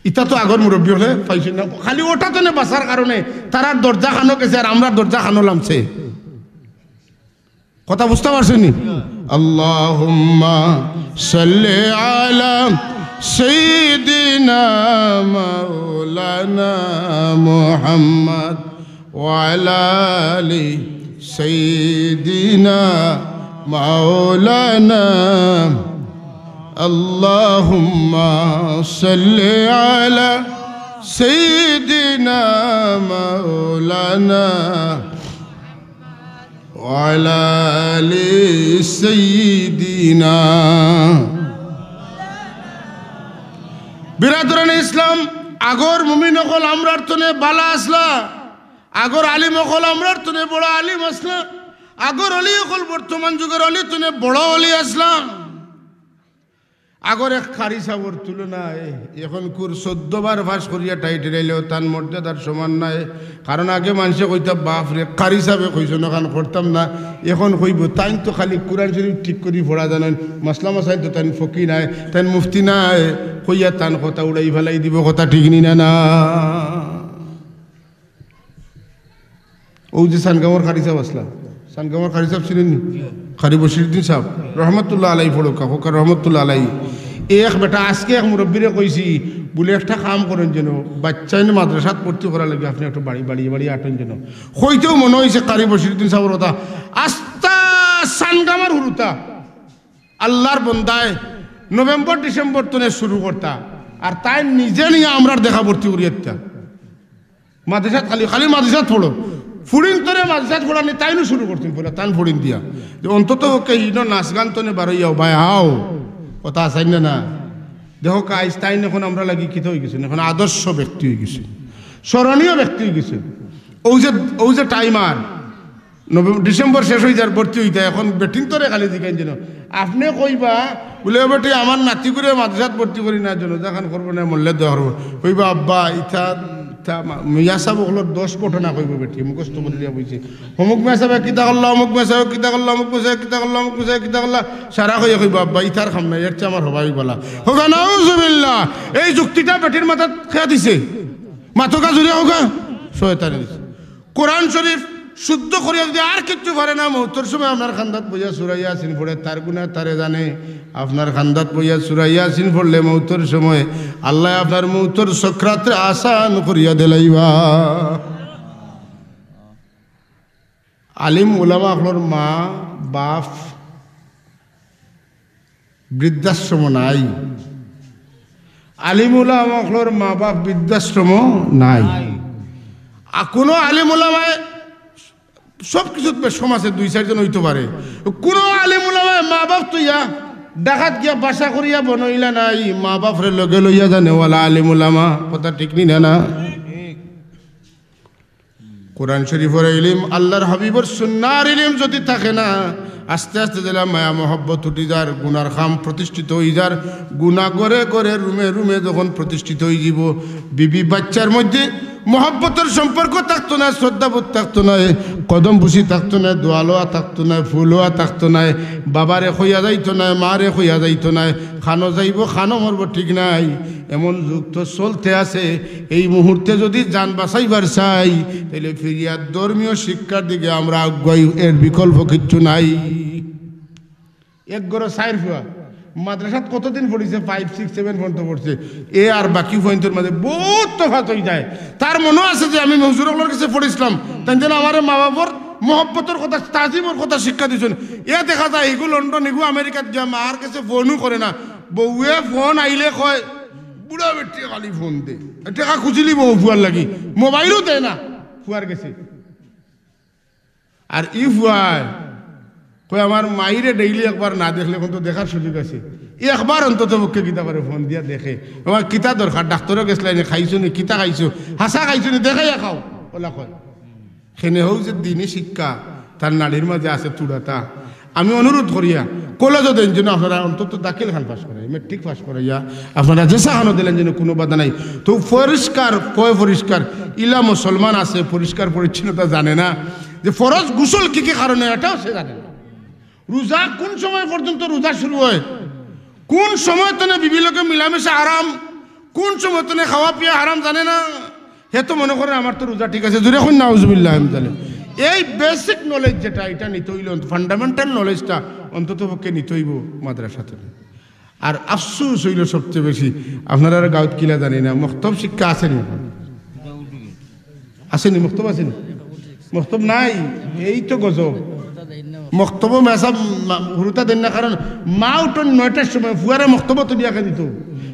ইতা তো আগর মুরব্বি অকলে পাইছইন না, খালি অটা তনে বাঁচার কারণে তারার দরজা খানো গেছে আর আমরার দরজা খানো লামছে। কথা বুঝতা পারছইন নি? اللهم صل على سيدنا مولانا محمد وعلى آل سيدنا مولانا. اللهم صل على سيدنا مولانا وعلى آل سيدنا. বিরাদরানে ইসলাম, আগর মুমিন অকল আমরার তনে বালা আছলা, আগর আলিম অকল আমরার তনে বড় আলিম আছলা, আগর অলি অকল বর্তমান যুগর অলি তনে বড় অলি আছলা। আগর এক কারি সাবর তুলনায় অখনকুর চৌদ্দ বার পাশ করিয়া টাইটেল আইলেও তান মর্যাদার সমান নায়। কারণ আগে মানষে কইতা, "বাফরে, কারি সাবে কইছইন, অখান করতাম না।" অখন কইবো, "তাইন তো খালি কুরআন শরিফ ঠিক করি পড়া জানইন, মাসলা মাসাইল তো তাইন ফকি নায়, তাইন মুফতি নায়," কইয়া তান কথা উড়াই ফালাই দিবো। কথা ঠিক নি না, না? অউ যে সানগাঁওর কারি সাব আছলা, সানগাঁওর কারি সাব চিনইন নি? কারি বশিরউদ্দিন সাব, রহমতুল্লাহ আলাই, পড়উক্কা, কউক্কা রহমতুল্লাহ আলাই। এক বেটা আজকে এক মুরব্বিরে কইছি, বুলে, "একটা কাম করইন যেন, বাইচ্চাইন মাদ্রাসাত ভর্তি করার লাগি আপনে একটু বাড়ি, বাড়ি, বাড়ি আটইন যেন।" কইতেউ মনো অইছে কারি বশিরউদ্দিন সাবর কথা। আস্তা সানগাঁওর হুরুতা আল্লার বন্দায় নভেম্বর ডিসেম্বর তনে শুরু করতা, আর তাইন নিজে নিয়া আমরার দেখা ভর্তি করিয়া দিতা। মাদ্রাসাত খালি, খালি মাদ্রাসাত পড়ো। ফুড়িন্তরে মাদ্রাসাত পড়ানি তাইনউ শুরু করছইন পয়লা, তান ফুড়িন দিয়া। যে অন্তত পক্ষে ইনো নাচ গান তনে বারইয়াও, ভাই আও। কথা আছইন না, না? দেখউক্কা, আইজ তাইন অখন আমরার লাগি কিতা অইগেছইন, অখন আদর্শ ব্যক্তি অইগেছইন, স্মরণীয় ব্যক্তি অইগেছইন। অউ যে, অউ যে টাইম আর নভেম্বর, ডিসেম্বর শেষ অইযার, ভর্তি অইতা, অখন বেটিন্তরে খালি জিকাইন যেন। আপনে কইবা, বুলে, "ও বেটি, আমার নাতিগুরে মাদ্রাসাত ভর্তি করি না, জানাজাখান করবো না, মরলে দোয়া করবো।" কইবা, "আব্বা, ইতা, ইতা মা-, মিয়া সাব অকলর দশ ঘটনা কইবো বেটি, মুখস্থ করিয়া বইছে। অমুক মিয়া সাবে কিতা করলা, অমুক মিয়া সাবে কিতা করলা, অমুক মিয়া সাবে কিতা করলা, অমুক মিয়া সাবে কিতা করলা।" সারা কইয়া কইবা, "আব্বা, ইতার কাম নাই, এর চেয়ে আমার হবাই বালা।" কউক্কা নাউজুবিল্লাহ। এই যুক্তিটা বেটির মাথাত কে দিছে? মাতউক্কা, জুরে কউক্কা, শয়তানে দিছে। কোরআন শরিফ শুদ্ধ করিয়া যুদি আর কিচ্ছু পারে না, মউতর সময় আপনার কান্দাত বইয়া সূরা ইয়াসিন পড়ে, তার গুনা তারে জানে। আপনার কান্দাত বইয়া সূরা ইয়াসিন পড়লে মউতর সময় আল্লায় আপনার মউতর সকরাতরে আসান করিয়া দিলাইবা। আলিম উলামা অকলর মা বাফ বৃদ্ধাশ্রম নাই। আলিম উলামা অকলর মা বাফ বৃদ্ধাশ্রম নাই। আর কুনু আলিম উলামায়, সব কিছুত বেশ কম আছে, দুই চাইরজন অইতো পারে। কুনু আলিম উলামায় মা বাফ থইয়া ঢাকাত গিয়া বাসা করিয়া বনইলা নাই, মা বাফরে লগে লইয়া যানেওয়ালা আলিম উলামা। কথা ঠিক নি না, না? কোরআন শরিফর ইলিম, আল্লার হাবিবর সুন্নার ইলিম যুদি থাকে না, আস্তে আস্তে যেলা মায়া মহব্বত উঠি যার, গুনার কাম প্রতিষ্ঠিত অইযার, গুনা ঘরে ঘরে রুমে রুমে যখন প্রতিষ্ঠিত অইযিবো, বিবি বাইচ্চার মধ্যে মহব্বতর সম্পর্ক থাকতো নায়, শ্রদ্ধাবোধ থাকতো নায়, কদম বুসি থাকতো নায়, দোয়া লওয়া থাকতো নায়, ফু লওয়া থাকতো নায়, বাবারে কইয়া যাইতো নায়, মারে কইয়া যাইতো নায়, কানো যাইবো, কানো মরবো, ঠিক নাই। এমন যুগ তো চলতে আছে। এই মুহূর্তে যুদি জান বাঁচাইবার চাই, তাইলে ফিরিয়া ধর্মীয় শিক্ষার দিকে আমরা আগুয়াই, এর বিকল্প কিচ্ছু নাই। এক ঘরো চাইর ফুয়া, মাদ্রাসাত কতদিন পড়ছে? Five, six, seven পর্যন্ত পড়ছে। এ আর বাকি ফুয়াইন্তর মাঝে বউত তফাত অইযায়। তার মনো আছে যে আমি হুজুর অকলর গেছে পড়ছিলাম, তাইন যেন আমারে মা বাফর মহব্বতর কথা, তাজিমর কথা শিক্ষা দিছইন। এ দেখা যায় ইগু লন্ডন, ইগু আমেরিকাত গিয়া মার গেছে ফোনও করে না। বউয়ে ফোন আইলে কয়, "বুড়া বেটিয়ে খালি ফোন দে।" টেকা খুজিলিবো ফুয়ার লাগি, মোবাইলও দেয় না ফুয়ার গেছে। আর ই ফুয়ায় কয়, "আমার মাইরে ডেইলি একবার না দেখলে, অখন তো দেখার সুযোগ আছে, একবার অন্তত পক্ষে কিতা করে ফোন দিয়া দেখে, আমার কিতা দরকার, ডাক্তরো গেছলায় নি, খাইছো নি, কিতা খাইছো, হাছা খাইছো নি, দেখাইয়া খাও।" অলা কয়। কেনে হউ যে দিনি শিক্ষা তার নাড়ির মাঝে আছে তুড়াতা। আমি অনুরোধ করিয়া কলেজো দেইন যেন আপনারা অন্তত দাখিল খান পাশ করাইয়া, মেট্রিক পাশ করাইয়া আপনারা যেছা খানো দিলেন যেন কুনু বাধা নাই। তো পরিষ্কার, পয় পরিষ্কার, ইলা মুসলমান আছে, পরিষ্কার পরিচ্ছন্নতা জানে না, যে ফরজ গোসল কি কি কারণে, এটাও সে জানে না। রোজা কুন সময় পর্যন্ত রোজা শুরু হয়, কুন সময় তনে বিবি লগে মিলামিশা হারাম, কুন সময় তনে খাওয়া পিয়া হারাম জানে না। হে তো মনে করে আমার তো রোজা ঠিক আছে, জুরে কইন নাউজুবিল্লাহ। আমি জানি এই বেসিক নলেজ যেটা, এটা নিতে অইলে অন্ত-, ফান্ডামেন্টাল নলেজটা অন্তত পক্ষে নিতে অইবো মাদ্রাসা থাকি। আর আফসোস অইলো সবচেয়ে বেশি, আপনারার গাঁওত কিলা জানি না, মক্তব শিক্ষা আছে নি? আছে নি? মক্তব আছে নি? মক্তব নাই, এই তো গজব। মক্তবো মেসাব মা-, হুরুতা দেইন না, কারণ মা উঠইন নয়টার সময়, ফুয়ারে মক্তবো তুলিয়া দিত,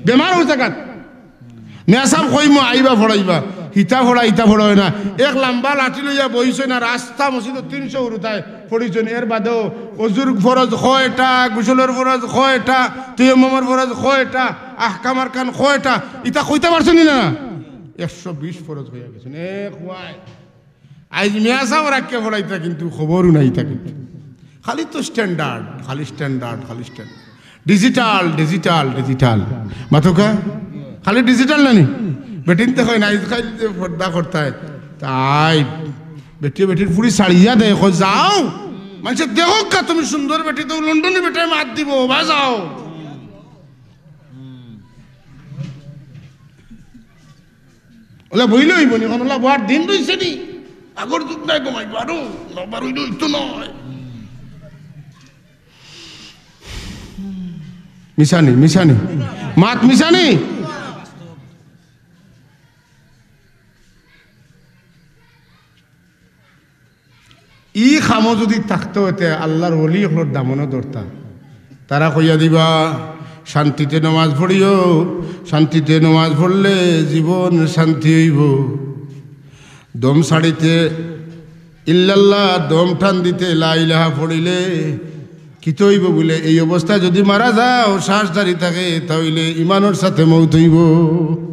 বেমার অউ জাগাত। মেসাব কইমু, আইবা পড়াইবা, হিতা পড়া, হিতা পড়া অয় না। এক লাম্বা লাঠি লইয়া বইছইন আর আস্তা মসজিদো তিনশো হুরুতায় পড়িছইন। এর বাদেও অজুর ফরজ কয়টা, গোসলর ফরজ কয়টা, তায়াম্মুমর ফরজ কয়টা, আহকাম আরকান কয়টা, ইতা কইতা পারছইন নি না? একশো বিশ ফরজ কইয়া গেছইন। এ খুয়ায়, আইজ মেসাব রাখিয়া পড়াইতা কিন্তু খবরও নাই ইতা কিন্তু। খালি তো স্ট্যান্ডার্ড, খালি স্ট্যান্ডার্ড, খালি স্ট্যান্ডার্ড। Digital, digital, digital. মাতউক্কা? খালি ডিজিটাল না নি? বেটিন্তে কয় না, আইজ খালি যে পর্দা করতায়। তাই বেটিয়ে বেটির ফুড়ি ছাড়িয়া দেয়, কয়, "যাও, মানষে দেখউক্কা তুমি সুন্দর বেটি, তো লন্ডনি বেটায় মাত দিবো, বা যাও।" অলা বইলে অইবো নি, অখন অলা বওয়ার দিন রইছে নি? আগর যুগ নাই গো মাই, বারো, না বারো অইলে অইতো নায়। মিছানি, মিছানি। মাত মিছানি। ই কামো যুদি থাকতো, তে আল্লার ওলি অকলর দামনো ধরতা। তারা কইয়া দিবা, "শান্তিতে নমাজ পড়িও, শান্তিতে নমাজ পড়লে জীবন শান্তি অইবো।" দম ছাড়িতে ইল্লাল্লাহ, দম টান দিতে লা ইলাহা পড়িলে কিতা অইবো বুলে, এই অবস্থায় যুদি মারা যাও, শ্বাস জারি থাকে, তা অইলে ইমানর সাথে মউত অইবো।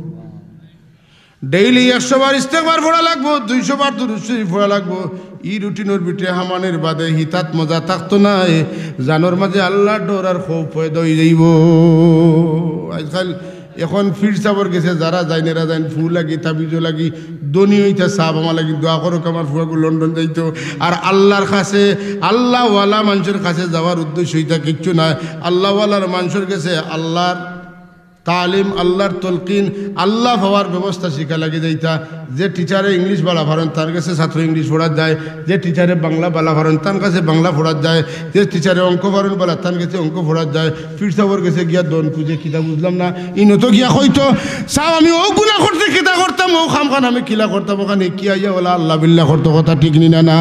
ডেইলি একশো বার ইস্তেগফার পড়া লাগবো, দুইশো বার দুরূদ শরীফ পড়া লাগবো। ই রুটিনর ভিতরে হামানির বাদে হিতাত মজা থাকতো নায়। জানর মাঝে আল্লার ডর আর খৌফ পয়দা অই যাইবো। আজকাল এখন পীর সাবর গেছে যারা যাইন, এরা যাইন ফু লাগি, তাবিজও লাগি, ধনী অইতা সাব আমার লাগি দোয়া করউক, আমার ফুয়াগু লন্ডন যাইতো। আর আল্লার কাছে, আল্লাওয়ালা মানষর কাছে যাওয়ার উদ্দেশ্য ইতা কিচ্ছু নায়। আল্লাওয়ালার মানষর গেছে আল্লার তালিম, আল্লার তলকিন, আল্লা পাওয়ার ব্যবস্থা শিখা লাগি যাইতা। যে টিচারে ইংলিশ বালা পারইন, তান গেছে ছাত্র ইংলিশ পড়াত যায়। যে টিচারে বাংলা বালা পারইন, তান গেছে বাংলা পড়াত যায়। যে টিচারে অঙ্ক পারইন বালা, তান গেছে অঙ্ক পড়াত যায়। পীর সাবর গেছে গিয়া ধন খুঁজে, কিতা বুঝলাম না। ইনো তো গিয়া কইতো, "সাব, আমি অউ গুনা করতে কিতা করতাম, অউ কামখান আমি কিলা করতাম, অখান হিকিয়া আইয়া অলা আল্লা বিল্লা করতো", কথা ঠিক নি না, না?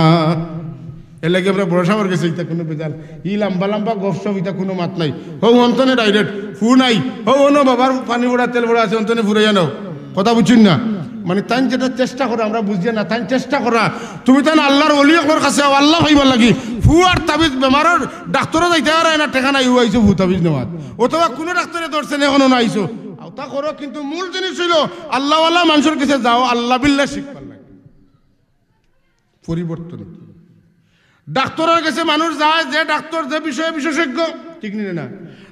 এর লাগি আমরা বড় সাবর গেছে ইতা কুনু বেজাল, ই লাম্বা লাম্বা গপসপ, ইতা কুনু মাত নাই। হউ অন্তনে direct, ফু নাই, হউ অনো বাবার পানি পড়া, তেল পড়া আছে, অন্তনে ফুরাইয়া নেও। কথা বুঝছইন না? মানে, তাইন যেটা চেষ্টা করা, আমরা বুঝিয়া না, তাইন চেষ্টা করা। তুমি তাইন আল্লার ওলি অকলর কাছে আও, আল্লা পাইবার লাগি। ফু আর তাবিজ, বেমারর ডাক্তরো যাইতা পারইন না, টেকা নাই, অউ আইছো ফু তাবিজ নেওয়াত। অথবা কুনু ডাক্তরে ধরছে না, অখনো না আইছো। অতা করো, কিন্তু মূল জিনিস অইলো আল্লাওয়ালা মানষর গেছে যাও, আল্লা বিল্লা শিখবার লাগি। পরিবর্তন। ডাক্তরর গেছে মানুষ যায়, যে ডাক্তর যে বিষয়ে বিশেষজ্ঞ, ঠিক নি না?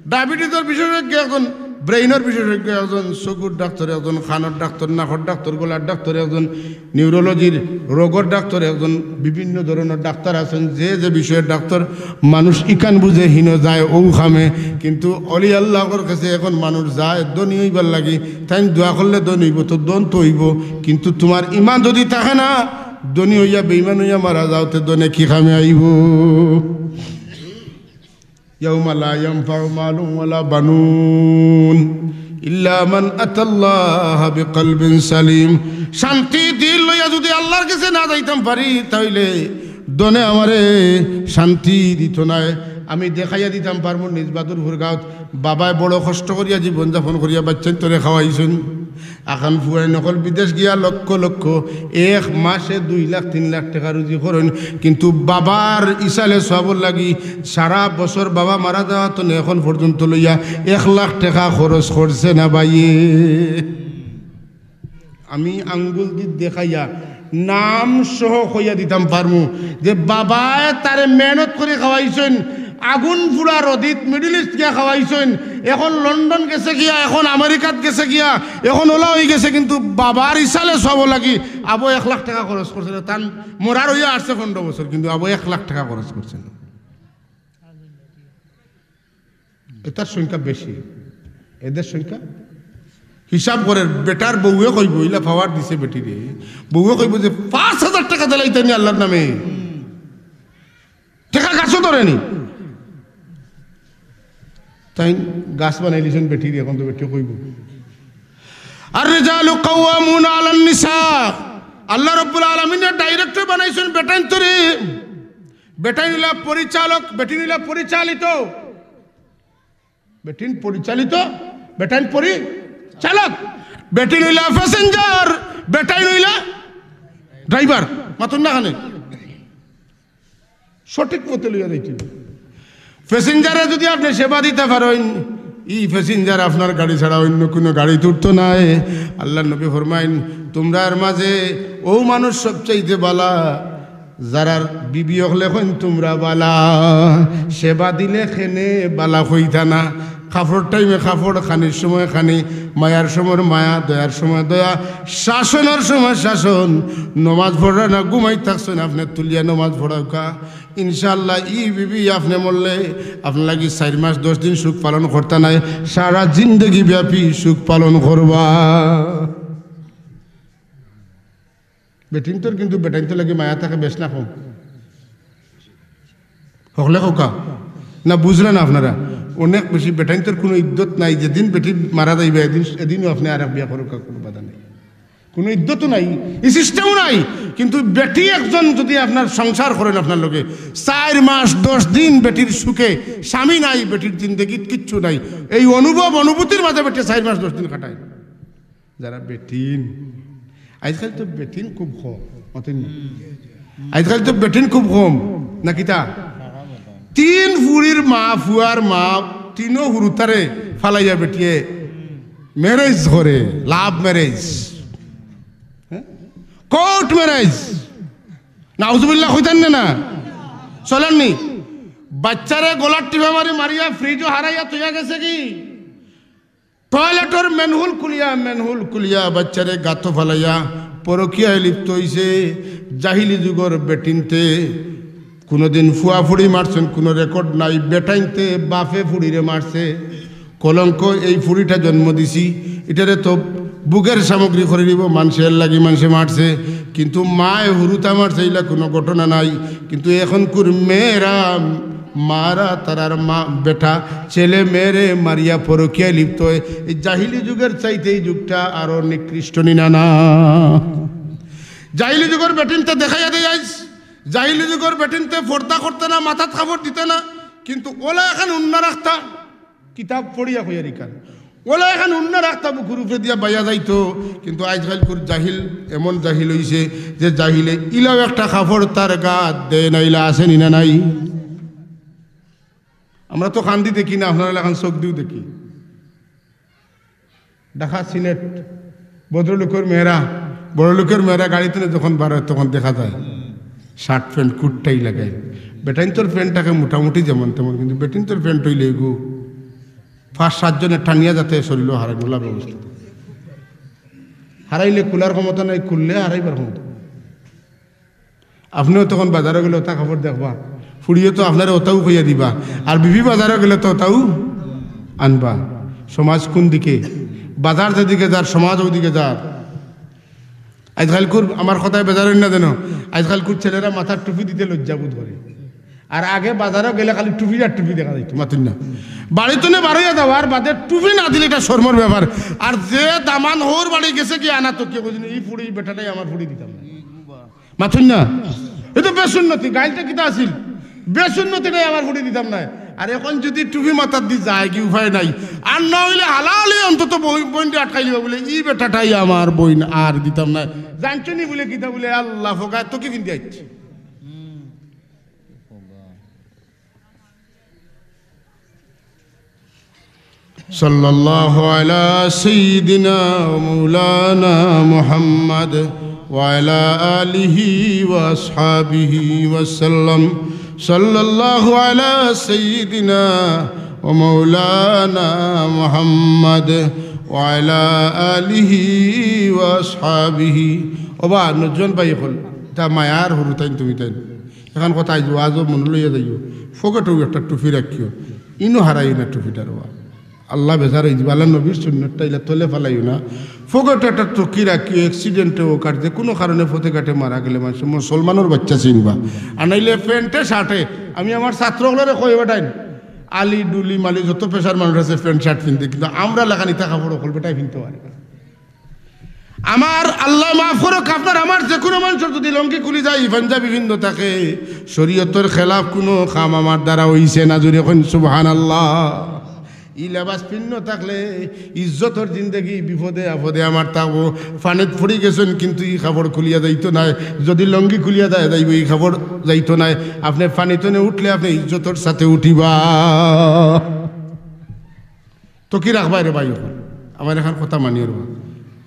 ডায়াবেটিসর বিশেষজ্ঞ একজন, ব্রেইনর বিশেষজ্ঞ একজন, চকুর ডাক্তর একজন, কানর ডাক্তর, নাকর ডাক্তর, গলার ডাক্তর একজন, নিউরোলজির রোগর ডাক্তর একজন, বিভিন্ন ধরনর ডাক্তর আছইন, যে যে বিষয়র ডাক্তর। মানুষ ইখান বুঝে হিনো যায় অউ কামে, কিন্তু অলি আল্লাহর গেছে এখন মানুষ যায় ধনী অইবার লাগি। তাইন দোয়া করলে ধনী অইবো, তো ধন তো অইবো, কিন্তু তুমার ইমান যুদি থাকে না, ধনী অইয়া বেইমান অইয়া মারা যাও, তে ধনে কি কামে আইবো? ইয়াউমা লা ইয়ানফাউ মালুন ওয়ালা বানুন ইল্লা মান আতাল্লাহা বিকালবিন সালিম। শান্তি দিল লইয়া যুদি আল্লার গেছে না যাইতাম পারি, তা অইলে ধনে আমারে শান্তি দিতো নায়। আমি দেখাইয়া দিতাম পারমু নিজ বাদুরপুর গাঁওত বাবায় বড় কষ্ট করিয়া জীবন যাপন করিয়া বাইচ্চাইন্তরে খাওয়াইছইন। আখান ফুয়াইন অকল বিদেশ গিয়া লক্ষ লক্ষ এক মাসে দুই লাখ তিন লাখ টেকা রুজি করইন, কিন্তু বাবার ইসালে সওয়াবর লাগি সারা বছর বাবা মারা যাওয়া তনে এখন পর্যন্ত লইয়া এক লাখ টেকা খরচ করছে না ভাইয়ে। আমি আঙ্গুল দি দেখাইয়া নাম সহ কইয়া দিতাম পারমু যে বাবায় তারে মেহনত করি খাওয়াইছইন, আগুন পুড়া রদিত মিডল ইস্ট গিয়া খাওয়াইছইন, এখন লন্ডন গেছে গিয়া, এখন আমেরিকাত গেছে গিয়া, এখন ওলা অই গেছে, কিন্তু বাবার ইসালে সওয়াবর লাগি আবো এক লাখ টেকা খরচ করছে না। তান মরার অইয়া আসছে পনেরো বছর, কিন্তু আবো এক লাখ টেকা খরচ করছে না। এটার সংখ্যা বেশি, এদের সংখ্যা হিসাব করের। বেটার বউয়ে কইবো, ইলা পাওয়ার দিছে বেটিরে, বউয়ে কইবো যে পাঁচ হাজার টেকা দিলাইতাম নি আল্লাহর নামে, টেকা গাছও ধরে নি। তাইন গাছ বানাইলিছইন বেটিরে, এখন তো বেটি কইবো। আর রিজালু কাওয়ামুনা আলান নিসা, আল্লাহ রাব্বুল আলামিনে ডাইরেক্টর বানাইছইন বেটাইন্তরে। বেটাইন অইলা পরিচালক, বেটিন অইলা পরিচালিত। বেটিন পরিচালিত, বেটাইন পরিচালক। বেটিন অইলা প্যাসেঞ্জার, বেটাইন অইলা ড্রাইভার। মাতইন না কেনে? সঠিক পথে লইয়া যাইতে অইবো। প্যাসেঞ্জারে যদি আপনে সেবা দিতা পারইন, ই প্যাসেঞ্জার আপনার গাড়ি ছাড়া অইন্য কুনু গাড়িত উঠতো নায়। আল্লাহর নবী ফরমাইন, তুমরার মাঝে অউ মানুষ সবচাইতে বালা, যারার বিবি অকলে কইন তুমরা বালা, সেবা দিলে কেনে বালা কইতা না। কাপড়র টাইমে কাপড়, খানির সময় খানি, মায়ার সময় মায়া, দয়ার সময় দয়া, শাসনর সময় শাসন। নমাজ পড়রা না, ঘুমাই থাকছইন, আপনে তুলিয়া নমাজ পড়াউক্কা। ইনশাআল্লাহ, ই বিবি আপনে মরলে আপনার লাগি চাইর মাস দশ দিন সুখ পালন করতা নায়, সারা জিন্দেগি ব্যাপী সুখ পালন করবা। বেটিন্তর কিন্তু বেটাইন্তর লাগি মায়া থাকে বেশ না কম? হকলে কউক্কা। না বুঝরা না আপনারা? অনেক বেশি। বেটাইন্তর কুনু ইদ্দত নাই, যেদিন বেটি মারা যাইবা এদিন, এদিনও আপনে আরেক বিয়া করউক্কা, কুনু বাধা নাই, কুনু ইদ্দতও নাই, ই সিস্টেমও নাই। কিন্তু বেটি একজন যদি আপনার সংসার করইন আপনার লগে, চাইর মাস দশ দিন বেটির সুখে, স্বামী নাই, বেটির জিন্দেগিত কিচ্ছু নাই, এই অনুভব অনুভূতির মাঝে বেটি চাইর মাস দশ দিন কাটায়। যারা বেটিন, আইজকাইল তো বেটিন খুব কম, মাতইন নি? আইজকাইল তো বেটিন খুব কম, না কিতা? তিন ফুড়ির মা, ফুয়ার মা, তিনো হুরুতারে ফালাইয়া বেটিয়ে ম্যারেজ করে, লাভ ম্যারেজ, হ্যাঁ? Court marriage. নাউজুবিল্লাহ কইতাম না, না? চলের নি? বাচ্চারে গলার টিপা মারি মারিয়া ফ্রিজও হারাইয়া থইয়া গেছে কি? টয়লেটর ম্যানহোল খুলিয়া, ম্যানহোল খুলিয়া বাচ্চারে গাতো ফালাইয়া পরকিয়ায় লিপ্ত অইছে। জাহিলি যুগর বেটিন্তে কুনুদিন ফুয়া ফুড়ি মারছইন, কুনু রেকর্ড নাই। বেটাইন্তে বাফে ফুড়িরে মারছে, কলঙ্ক। এই ফুড়িটা জন্ম দিছি, ইটারে তো ভোগের সামগ্রী করি দিব, মানষে এর লাগি মানষে মারছে, কিন্তু মায় হুরুতা মারছে, ইলা কুনু ঘটনা নাই। কিন্তু এখনকুর মেয়েরা মারা তারার মা, বেটা, ছেলে মেয়েরে মারিয়া পরকিয়ায় লিপ্ত অয়। এই জাহিলি যুগর চাইতে এই যুগটা আরো নিকৃষ্ট নি না, না? জাহিলি যুগর বেটিন্তে দেখাইয়া দেয় আইজ, জাহিলি যুগর বেটিন্তে পর্দা করতা না, মাথাত কাপড় দিতা না, কিন্তু ওলা এখান উন্না রাখতা, কিতাব পড়িয়া কইয়ার ইখান। ওলা এখান উন্না রাখতা বুকুর উপরে দিয়া বাইয়া যাইতো, কিন্তু আইজকাইলকুর জাহিল এমন জাহিল অইছে যে জাহিলে ইলাও একটা কাপড় তার গাত দেয় না, ইলা আছে নি না নাই? আমরা তো কান্দি দেখি না, আপনারা এখান চোখ দিও দেখি। ঢাকা সিলেট ভদ্রলোকর মেয়েরা, বড়লোকর মেয়েরা গাড়িত যখন বারয় তখন দেখা যায় শার্ট প্যান্ট কুর্তাই লাগায়। বেটাইন্তর প্যান্ট থাকে মোটামুটি যেমন তেমন, কিন্তু বেটিন্তর প্যান্ট অইলে এগু পাঁচ সাতজনে টানিয়া যাতে শরীরও হারাই নোলা ব্যবস্থা। হারাইলে খুলার ক্ষমতা নাই, খুললে হারাইবার ক্ষমতা। আপনেও তখন বাজারো গেলে ওটা কাপড় দেখবা, ফুড়িয়ে তো আপনারে ওটাও কইয়া দিবা, আর বিবি বাজারো গেলে তো ওটাও আনবা। সমাজ কোন দিকে? বাজার যেদিকে যার, সমাজ ওদিকে যার। আইজকালকুর, আমার কথায় বেজার অইন না যেন, আইজকালকুর ছেলেরা মাথার টুপি দিতে লজ্জা বোধ করে। আর আগে বাজারো গেলে খালি টুপি আর টুপি দেখা যাইতো, মাতইন না। বাড়িত নে বারইয়া যাওয়ার বাদে টুপি না দিলে এটা শরমর ব্যাপার। আর যে দামান হউর বাড়ি গেছে কি আনা তো কে বুঝিনি, এই ফুড়ি বেটাটাই আমার ফুড়ি দিতাম না। মাতইন না। এ তো বেশ উন্নতি, গাইলটা কিতা আছিল? বেসুন্নতি নাই, আমার ফুড়ি দিতাম নায়। আর এখন যুদি টুপি মাথাত দি যায়, কি উপায় নাই। আর না অইলে হালালে অন্তত বই-, বইনরে আটকাইলিবা বুলে, "ই বেটাটাই আমার বইন, আর দিতাম নায়।" জানছো নি বুলে কিতা বুলে, আল্লাহ ফোকা, তো কি ফিন্দি আইছে? صلى الله على سيدنا ومولانا محمد وعلى آله وأصحابه وسلم. صلى الله على سيدنا ومولانا محمد وعلى آله وأصحابه. ওবা, নজন ভাই অকল, তা মায়ার হুরুতাইন তুমিতাইন। এখান কথা আইজ ওয়াজও মনো লইয়া যাইও, ফকেটো একটা টুপি রাখিও, ইনো হারাইও না টুপিটা রে বা। আল্লাহ বেজার অইযিবা, আল্লাহ নবীর সুন্নতটা ইলা তলে ফালাইও না। ফকেটো একটা টুপি রাখিও, accident-এ অউক আর যেকুনু কারণে পথে ঘাটে মারা গেলে মানষে মুসলমানর বাইচ্চা চিনবা। আর নাইলে প্যান্টে শার্টে, আমি আমার ছাত্র অকলরে কই বেটাইন, আলি, ডুলি, মালি যত পেশার মানুষ আছে প্যান্ট শার্ট ফিন্দে, কিন্তু আমরা লাখান ইতা কাপড় অকল বেটায় ফিনতে পারে না। আমার আল্লাহ মাফ করউক, আপনার আমার যেকুনু মানষর যুদি লুঙ্গি খুলি যায়, পাঞ্জাবি ফিন্দা থাকে, শরীয়তর খেলাফ কুনু কাম আমার দ্বারা অইছে না, জুরে কইন সুবহানাল্লাহ। ই লেবাস ফিন্দা থাকলে ইজ্জতর জিন্দেগি বিপদে আপদে আমার থাকবো। পানিত পড়ি গেছইন কিন্তু ই কাপড় খুলিয়া যাইতো নায়, যুদি লুঙ্গি খুলিয়া যায় যাইবো, ই কাপড় যাইতো নায়। আপনে পানি তনে উঠলে আপনে ইজ্জতর সাথে উঠিবা। তো কি রাখবায় রে ভাই অকল? আমার এখান কথা মানিও রে বা।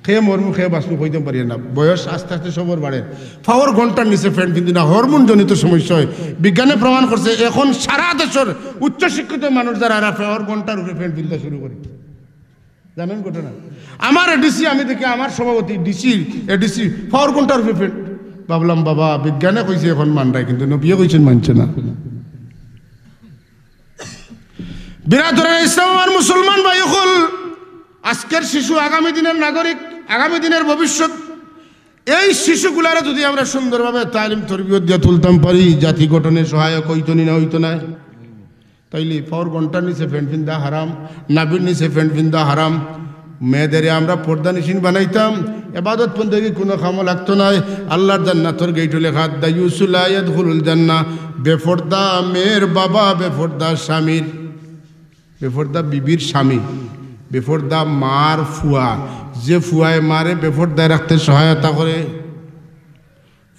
কে মরমু, কে বাঁচমু, কইতাম পারি না। বয়স আস্তে আস্তে সবর বাড়ে। পাওর ঘন্টার নিচে প্যান্ট ফিন্দি না, হরমোন জনিত সমস্যা অয়। বিজ্ঞানে প্রমাণ করছে, এখন সারা দেশর উচ্চশিক্ষিত মানুষ যারা, এরা পাওর ঘন্টার উপরে প্যান্ট ফিন্দা শুরু করে। জানইন ঘটনা? আমার এডিসি, আমি দেখি আমার সভাপতি, ডিসি, এডিসি, পাওর ঘন্টার উপরে প্যান্ট। ভাবলাম, বাবা, বিজ্ঞানে কইছে এখন মানরায়, কিন্তু নবীয়ে কইছইন মানছে না। বিরাদরানে ইসলাম, আমার মুসলমান ভাই অকল, আজকের শিশু আগামী দিনের নাগরিক, আগামী দিনের ভবিষ্যৎ। এই শিশুগুলারে যুদি আমরা সুন্দরভাবে তালিম তরবিয়ত দিয়া তুলতাম পারি, জাতি গঠনে সহায়ক অইতো নি না অইতো নায়? তাইলে পাওর ঘন্টার নিচে প্যান্ট ফিন্দা হারাম, নাভির নিচে প্যান্ট ফিন্দা হারাম। মেয়েদেরে আমরা পর্দানিশীন বানাইতাম, এবাদত বন্দেগি কুনু কামো লাগতো নায়। আল্লাহর জান্নাতর গেইটো লেখা, "দায়ুসু লা ইয়াদখুলুল জান্নাহ", বেপর্দা মেয়ের বাবা, বেপর্দা স্বামীর, বেপর্দা বিবির স্বামী, বেপর্দা মার ফুয়া, যে ফুয়ায় মারে বেপর্দায় রাখতে সহায়তা করে।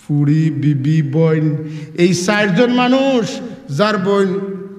ফুড়ি, বিবি, বইন, এই চাইরজন মানুষ, যার বইন,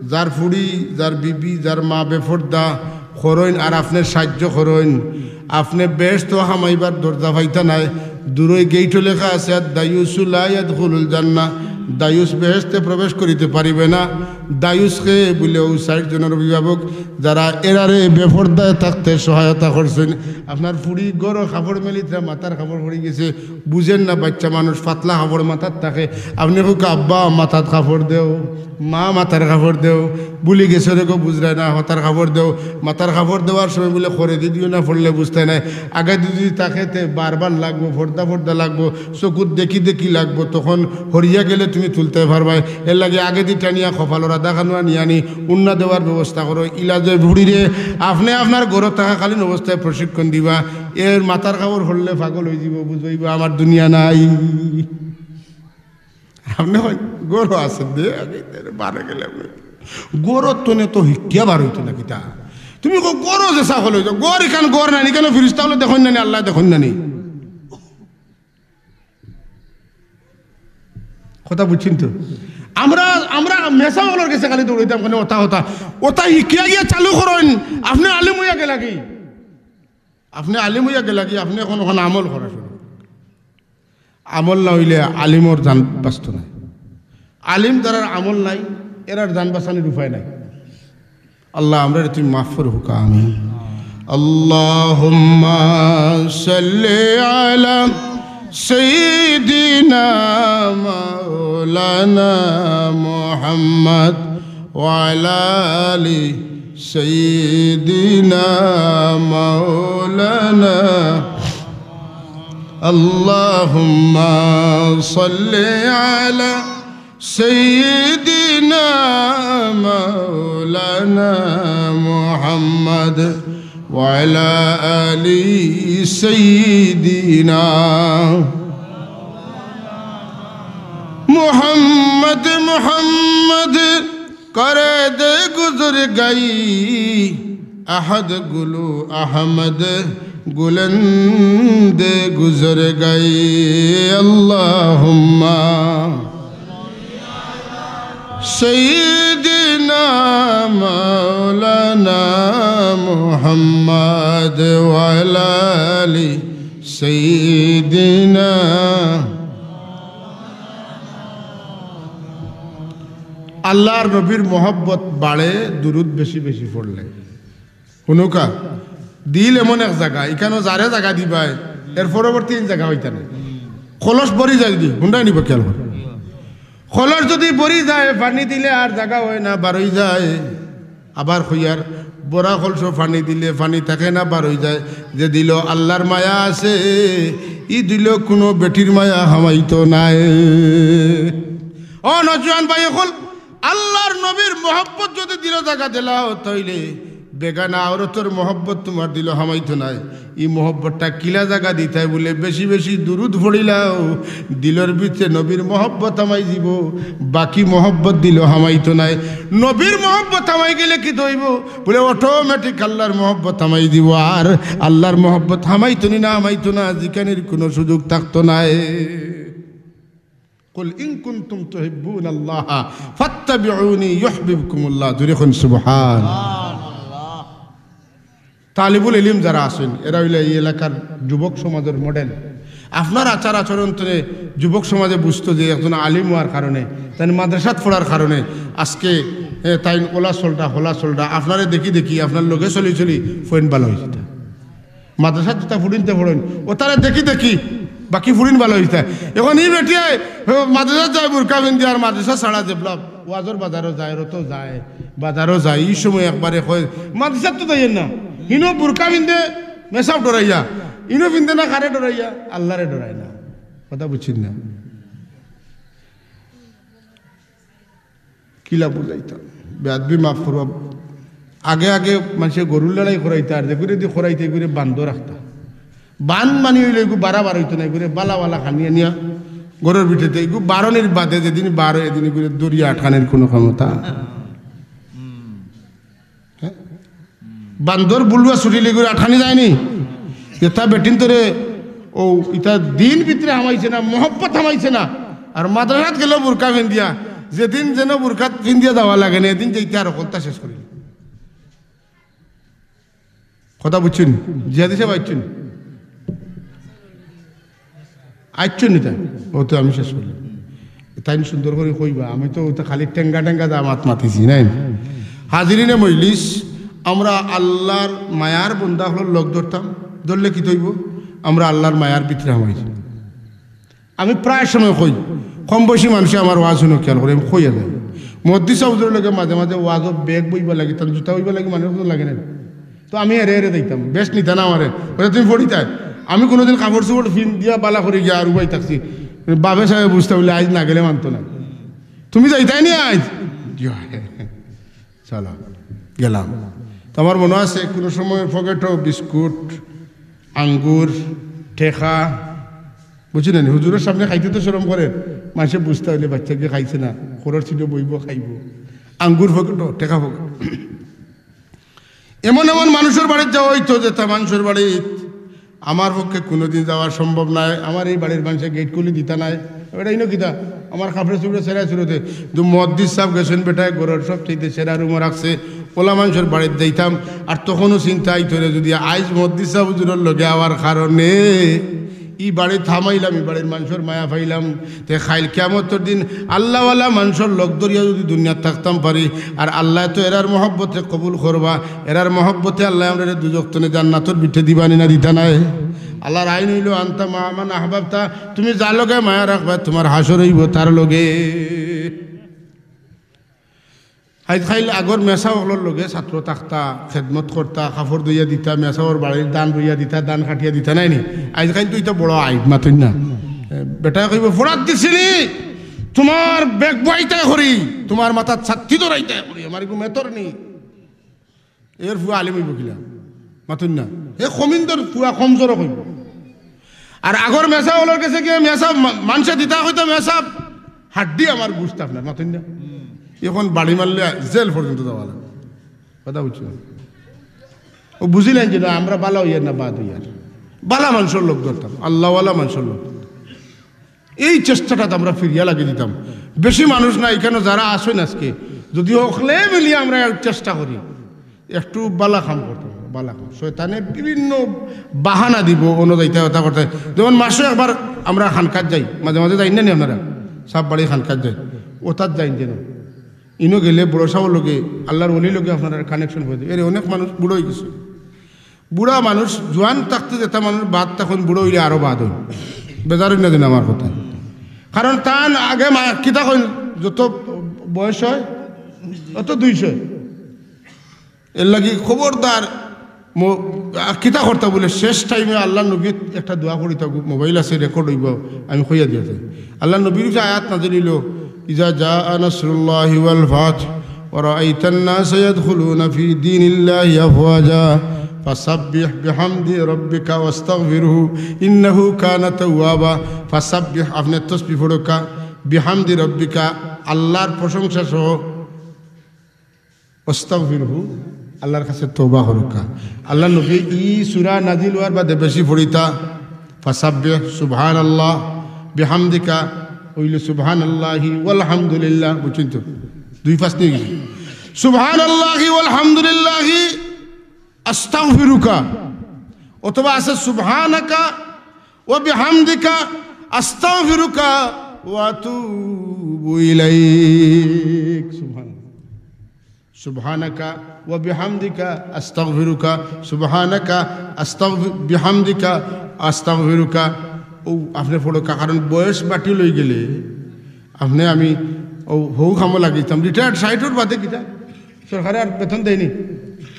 যার ফুড়ি, যার বিবি, যার মা বেপর্দা করইন আর আপনে সাহায্য করইন, আপনে বেহেস্তো হামাইবার দরজা পাইতা নায়। দূরই গেইটো লেখা আছে, "আদ দায়ুসু লা ইয়াদখুলুল জান্নাহ", দায়ুস বেহেস্তে প্রবেশ করিতে পারিবে না। দায়ুস কে বুলে অউ চাইরজনর অভিভাবক, যারা এরারে বেপর্দায় থাকতে সহায়তা করছইন। আপনার ফুড়ি ঘরো কাপড় মেলিতরা, মাথার কাপড় পড়ি গেছে, বুঝেন না, বাইচ্চা মানুষ পাতলা কাপড় মাথাত থাকে। আপনে কউক্কা, "আব্বা, মাথাত কাপড় দেও, মা, মাথার কাপড় দেও, ভুলি গেছো রে গো, বুঝরায় না, মাথার কাপড় দেও।" মাথার কাপড় দেওয়ার সময় বুলে, "খরেদি দিও না, পড়লে বুঝতায় নায়।" আগেদি যুদি থাকে তে বারবার লাগবো, পর্দা পর্দা লাগবো, চকুত দেখি দেখি লাগবো, তখন হরিয়া গেলে তুমি তুলতায় পারবায়। এরলাগি আগেদি টানিয়া কপালর আধাখানো আনিয়া আনি উন্না দেওয়ার ব্যবস্থা করো। ইলা যে ফুড়িরে আপনে আপনার ঘরো থাকাকালীন অবস্থায় প্রশিক্ষণ দিবা, এর মাথার কাপড় পড়লে পাগল অইযিবো, বুঝবায় আমার দুনিয়া নাই। আপনে কইন, "ঘরো আছে দে, আমি এর বারে গেলাম।" ঘরর তনে তো হিকিয়া বার অইতো না কিতা? তুমি কও, "ঘরো যে ছাগল অইতো, ঘর ইখান ঘর নানি, ইখানো ফিরিস্তা অকলে দেখইন নানি, আল্লায় দেখইন নানি।" কথা বুঝছইন তো? আমরা, আমরা মেসাব অকলর গেছে খালি দৌড়াইতাম, কেনে অতা, অতা, অতা হিকিয়া গিয়া চালু করইন, আপনে আলিম অইয়া গেলাগি। আপনে আলিম অইয়া গেলাগি, আপনে অখন, অখন আমল করা শুরু। আমল না অইলে আলিমর জান বাঁচতো নায়। আলিম যারার আমল নাই, এরার জান বাঁচানির উপায় নাই। আল্লাহ, আমরারে তুমি মাফ করো, হুকা, আমিন। اللهم صل على سيدنا مولانا محمد وعلى آل سيدنا مولانا. اللهم صل على سيدنا مولانا محمد وعلى آل سيدنا محمد. محمد کرے دے گزر گئی، احد گلو احمد گلندے گزر گئی۔ اللہم سیدنا مولانا محمد وعلی آل سیدنا۔ আল্লাহর নবীর মহব্বত বাড়ে দুরুদ বেশি বেশি পড়লে। হুনুক্কা, দিল এমন এক জাগা, ইখানো যারে জাগা দিবায়, এর পরবর্তী ইন জাগা অইতা নায়। কলস ভরি যায় যদি, হুনরায় নি বা, খেয়াল করো। কলস যদি ভরি যায়, পানি দিলে আর জাগা অয় না, বারই যায়। আবার কইয়ার, ভরা কলসো পানি দিলে পানি থাকে না, বারই যায়। যে দিলো আল্লাহর মায়া আছে, ই দিলো কুনু বেটির মায়া হামাইতো নায়। ও নওজোয়ান ভাই অকল, আল্লাহর নবীর মহব্বত যদি দিলো জাগা দিলাও, তাইলে বেগানা আওরতর মহব্বত তুমার দিলো হামাইতো নায়। ই মহব্বতটা কিলা জাগা দিতায় বুলে বেশি বেশি দুরুদ পড়িলাও, দিলর ভিতরে নবীর মহব্বত হামাই যিবো, বাকি মহব্বত দিলো হামাইতো নায়। নবীর মহব্বত হামাই গেলে কিতা অইবো? বুলে automatic আল্লাহর মহব্বত হামাই যিবো, আর আল্লাহর মহব্বত হামাইতো নি না হামাইতো না, জিকানির কুনু সুযোগ থাকতো নায়। قل إن كنتم تحبون الله فاتبعوني يحببكم الله। জোরে কইন সুবহান। তালিবুল ইলিম যারা আছইন, এরা অইলা ই এলাকার যুবক সমাজর model। আপনার আচার আচরণ তনে যুবক সমাজে বুঝতো যে একজন আলিম অওয়ার কারণে, তাইন মাদ্রাসাত পড়ার কারণে আজকে, এ, তাইন ওলা চলরা, হলা চলরা, আপনারে দেখি দেখি, আপনার লগে চলি চলি ফইন ভালা অইযিতা। মাদ্রাসাত যেতা ফুড়িন্তে পড়ইন, অতারে দেখি দেখি বাকি ফুড়িন ভালা অইযিতা। অখন ই বেটিয়ে, ও, মাদ্রাসাত যায় বুরকা পিন্দি আর মাদ্রাসা ছাড়া যেবলা ওয়াজর বাজারো যায়, রতো যায়, বাজারো যায়, ই সময় একবারে কয়, "মাদ্রাসাত তো যাইয়ের না।" হিনো বুরকা পিন্দে মেসাব ডরাইয়া, ইনো পিন্দে না কারে ডরাইয়া, আল্লাহরে ডরায় না। কথা বুঝছইন না? কিলা বুঝাইতাম? বেয়াদবি মাফ করবা। আগে আগে মানষে গরুর লড়াই করাইতা, আর যেগুরে দি করাইতা, এগুরে বান্ধো রাখতা। বান্ধ মানি অইলো এগু বারা বার অইতো না, এগুরে বালা বালা খানি আনিয়া ঘরর ভিতরে দে, এগু বারনির বাদে যেদিন বার অয়, এদিন এগুরে ধরিয়া আটকানির কুনু ক্ষমতা। হ্যাঁ? বান্দর বুলুয়া ছুটিলে এগুরে আটকানি যায়নি? ইতা বেটিন্তরে, ও, ইতা দিন ভিতরে হামাইছে না, মহব্বত হামাইছে না। আর মাদ্রাসাত গেলো বুরকা পিন্দিয়া, যেদিন যেন বুরকা পিন্দিয়া যাওয়া লাগে না, এদিন যাইতা আর হকলতা শেষ করিল। কথা বুঝছইন? জিহাদি সাব আইছইন? আইছইন নি তাইন? ও তো আমি শেষ করিলাম। তাইন সুন্দর করি কইবা, আমি তো অতা খালি টেঙ্গা টেঙ্গা যা মাত মাতিছি, নায়নি? হাজিরিনে মজলিস, আমরা আল্লাহর মায়ার বন্দা অকলর লগ ধরতাম, ধরলে কিতা অইবো? আমরা আল্লাহর মায়ার ভিতরে হামাই যাই। আমি প্রায় সময় কই, কম বয়সী মানষে আমার ওয়াজ হুনো, খেয়াল করি, আমি কইয়া যাই। মুহাদ্দিস সাব হুজুরর লগে মাঝে মাঝে ওয়াজো বেগ বইবার লাগি, তান জুতা বইবার লাগি মানুষ লাগে না। তো আমি এরে এরে যাইতাম, বেশ নিতা না আমারে, কইতা, "তুমি পড়িতায়।" আমি কুনুদিন কাপড় চোপড় পিন্দিয়া বালা করি গিয়া আর উবাই থাকছি। বাবে সাবে বুঝতা বুলে, "আইজ না গেলে মানতো না।" "তুমি যাইতায় নি আইজ?" "জি অয়।" চলো, গেলাম। তো আমার মনো আছে, কুনু সময় পকেটো বিস্কুট, আঙ্গুর, টেকা, বুঝছইন নি? হুজুরর সামনে খাইতে তো শরম করের, মানষে বুঝতা অইলে বাইচ্চাগুয়ে খাইছে না, খরর ছিলো বইবো, খাইবো। আঙ্গুর পকেটো, টেকা পকেটো। এমন এমন মানষর বাড়িত যাওয়া অইতো, যেতা মানষর বাড়িত আমার পক্ষে কুনুদিন যাওয়া সম্ভব নায়। আমার ই বাড়ির মানষে গেইট খুলি দিতা নায়। ইটা ইনো কিতা? আমার কাপড়ে চুপড়ে ছেড়া ছুড়তে। কিন্তু মুহাদ্দিস সাব গেছইন বেটায় ঘরর সবচাইতে সেরা রুমো রাখছে। অলা মানষর বাড়িত যাইতাম। আর তখনও চিন্তা আইতো রে, যদি আইজ মুহাদ্দিস সাব হুজুরর লগে আওয়ার কারণে ই বাড়িত হামাইলাম, ই বাড়ির মানষর মায়া পাইলাম, তে কাইল কিয়ামতর দিন আল্লাহওয়ালা মানষর লগ ধরিয়া যদি দুনিয়াত থাকতাম পারি, আর আল্লায় তো এরার মহব্বতে কবুল করবা, এরার মহব্বতে আল্লায় আমরারে দুজখ তনে জান্নাতর ভিতরে দিবা নি না দিতা নায়? আল্লাহর আইন অইলো, "আনতা মাআ মান আহবাবতা", তুমি যার লগে মায়া রাখবায়, তুমার হাশর অইবো তার লগে। আইজ কাইল আগর মেসাব অকলর লগে ছাত্র থাকতা, খেদমত করতা, কাপড় ধইয়া দিতা, মেসাবর বাড়ির ধান রুইয়া দিতা, ধান কাটিয়া দিতা, নায়নি? আইজ কাইল তো ইটা বড় আইব, মাতইন না। এ, বেটায় কইবো, "ফোড়াত দিছিনি, তুমার বেগ বওয়াইতায় করি, তুমার মাথাত ছাত্তি ধরাইতায় করি, আমার এগু মেতর নি।" এর ফুয়া আলিম অইবো কিলা? মাতইন না। হে কমিন্দর ফুয়া কমজোর অইবো। আর আগর মেসাব অকলর গেছে গিয়া মেসাব মা-, মানষে দিতা কইতা মেসাব, হাড্ডি আমার গুস্ত আপনার, মাতইন না? এখন বাড়ি মারলে জেল পর্যন্ত যাওয়া লাগে। কথা বুঝছো? ও বুঝিলেন যে না, আমরা বালা অইয়ার না বাদ অইয়ার, বালা মানষর লগ ধরতাম, আল্লাহওয়ালা মানষর লগ। এই চেষ্টাটাত আমরা ফিরিয়া লাগি দিতাম। বেশি মানুষ না, ইখানো যারা আছইন আজকে, যদি হকলে মিলিয়া আমরা এক চেষ্টা করি, একটু বালা কাম করতাম, বালা কাম। শয়তানে বিভিন্ন বাহানা দিব, অনো যাইতা, ওটা করতে। যেমন মাসো একবার আমরা খানকাত যাই, মাঝে মাঝে যাইন না নি আপনারা? সব বাড়ি খানকাত যাই, ওটাত যাইন যেন। ইনো গেলে বড় সাবর লগে, আল্লাহর ওলির লগে আপনারা কানেকশন অইযিবো। এরে অনেক মানুষ বুড়া অইগেছে। বুড়া মানুষ, জোয়ান থাকতে যেটা মানুষ বাদ, তখন বুড়া অইলে আরো বাদ অইন। বেজার অইন না যেন আমার কথা। কারণ তান আগে মা-, কিতা কইন, যত বয়স অয়, অত দুইশ অয়। এর লাগি খবরদার ম-, আ, কিতা করতা বুলে, শেষ টাইমে আল্লাহর নবীয়ে একটা দোয়া করিতা, মোবাইল আছে, রেকর্ড অইবো, আমি কইয়া দিয়া যাই। আল্লাহর নবীর উপরে আয়াত নাজিল অইলো, "ইজা জাআ নাসরুল্লাহি ওয়াল ফাতহ ওয়া রাআইতান নাসা ইয়াদখুলুনা ফি দীনিল্লাহি আফওয়াজা ফাসাব্বিহ বিহামদি রাব্বিকা ওয়াস্তাগফিরহু ইন্নাহু কানা তাওয়াবা।" ফাসাব্বিহ, আপনে তসবিহ পড়উক্কা, বিহামদি রাব্বিকা, আল্লাহর প্রশংসা সহ, ওয়াস্তাগফিরহু, আল্লাহর কাছে তওবা করউক্কা। আল্লাহর নবীয়ে ই সূরা নাজিল অওয়ার বাদে বেশি পড়িতা, ফাসাব্বিহ, সুবহানাল্লাহ, বিহামদিকা, অইলো সুবহানাল্লাহি ওয়াল হামদুলিল্লাহ, বুঝছইন তো? দুই পাঁচ নিয়ে গেছে। সুবহানাল্লাহি ওয়াল হামদুলিল্লাহি আস্তাগফিরুকা, অথবা আছে সুবহানাকা ওয়া বিহামদিকা আস্তাগফিরুকা ওয়া আতুবু ইলাইক। সুবহানাল্লাহ। সুবহানাকা ওয়া বিহামদিকা আস্তাগফিরুকা, সুবহানাকা আস্তাগফি-, বিহামদিকা আস্তাগফিরুকা। ও আপনে পড়উক্কা, কারণ বয়স বাটিল অইগেলে আপনে আমি ও হউ কামো লাগিতাম। রিটায়ার্ড ষাইটর বাদে কিতা? সরকারে আর বেতন দেয়নি,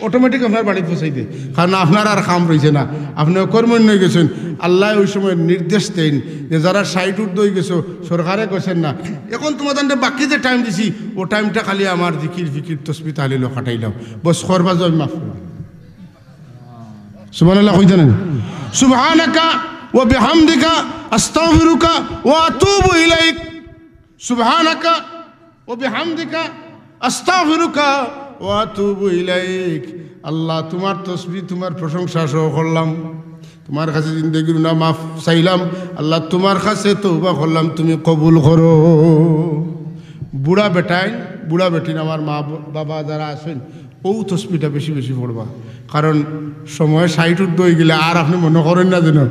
অটোমেটিক আপনার বাড়িত পৌঁছাই দেয়, কারণ আপনার আর কাম রইছে না, আপনে অকর্মণ্য অইগেছইন। আল্লায় ওই সময় নির্দেশ দেইন যে যারা ষাইট ঊর্ধ্ব অইগেছো, সরকারে কইছইন না, এখন তোমাদের বাকি যে টাইম দিছি, ও টাইমটা খালি আমার জিকির ফিকির তসবি তাহলিলো কাটাইলাও, বস করবা জয় মাফ। সুবহানাল্লাহ কইতা নানি? সুবহানাকা ওয়া বিহামদিকা আস্তাগফিরুকা ওয়া আতুবু ইলাইক। সুবহানাকা ওয়া বিহামদিকা আস্তাগফিরুকা ওয়া আতুবু ইলাইক। আল্লাহ, তোমার তসবি, তোমার প্রশংসা সহ করলাম, তোমার কাছে জিন্দেগির গুনাহ মাফ চাইলাম। আল্লাহ, তোমার কাছে তওবা করলাম, তুমি কবুল করো। বুড়া বেটাইন, বুড়া বেটিন, আমার মা ব-, বাবা যারা আছইন, ও তসবিটা বেশি বেশি পড়বা, কারণ সময় ষাইট ঊর্ধ্ব অইগেলে আর আপনে মনো করইন না যেন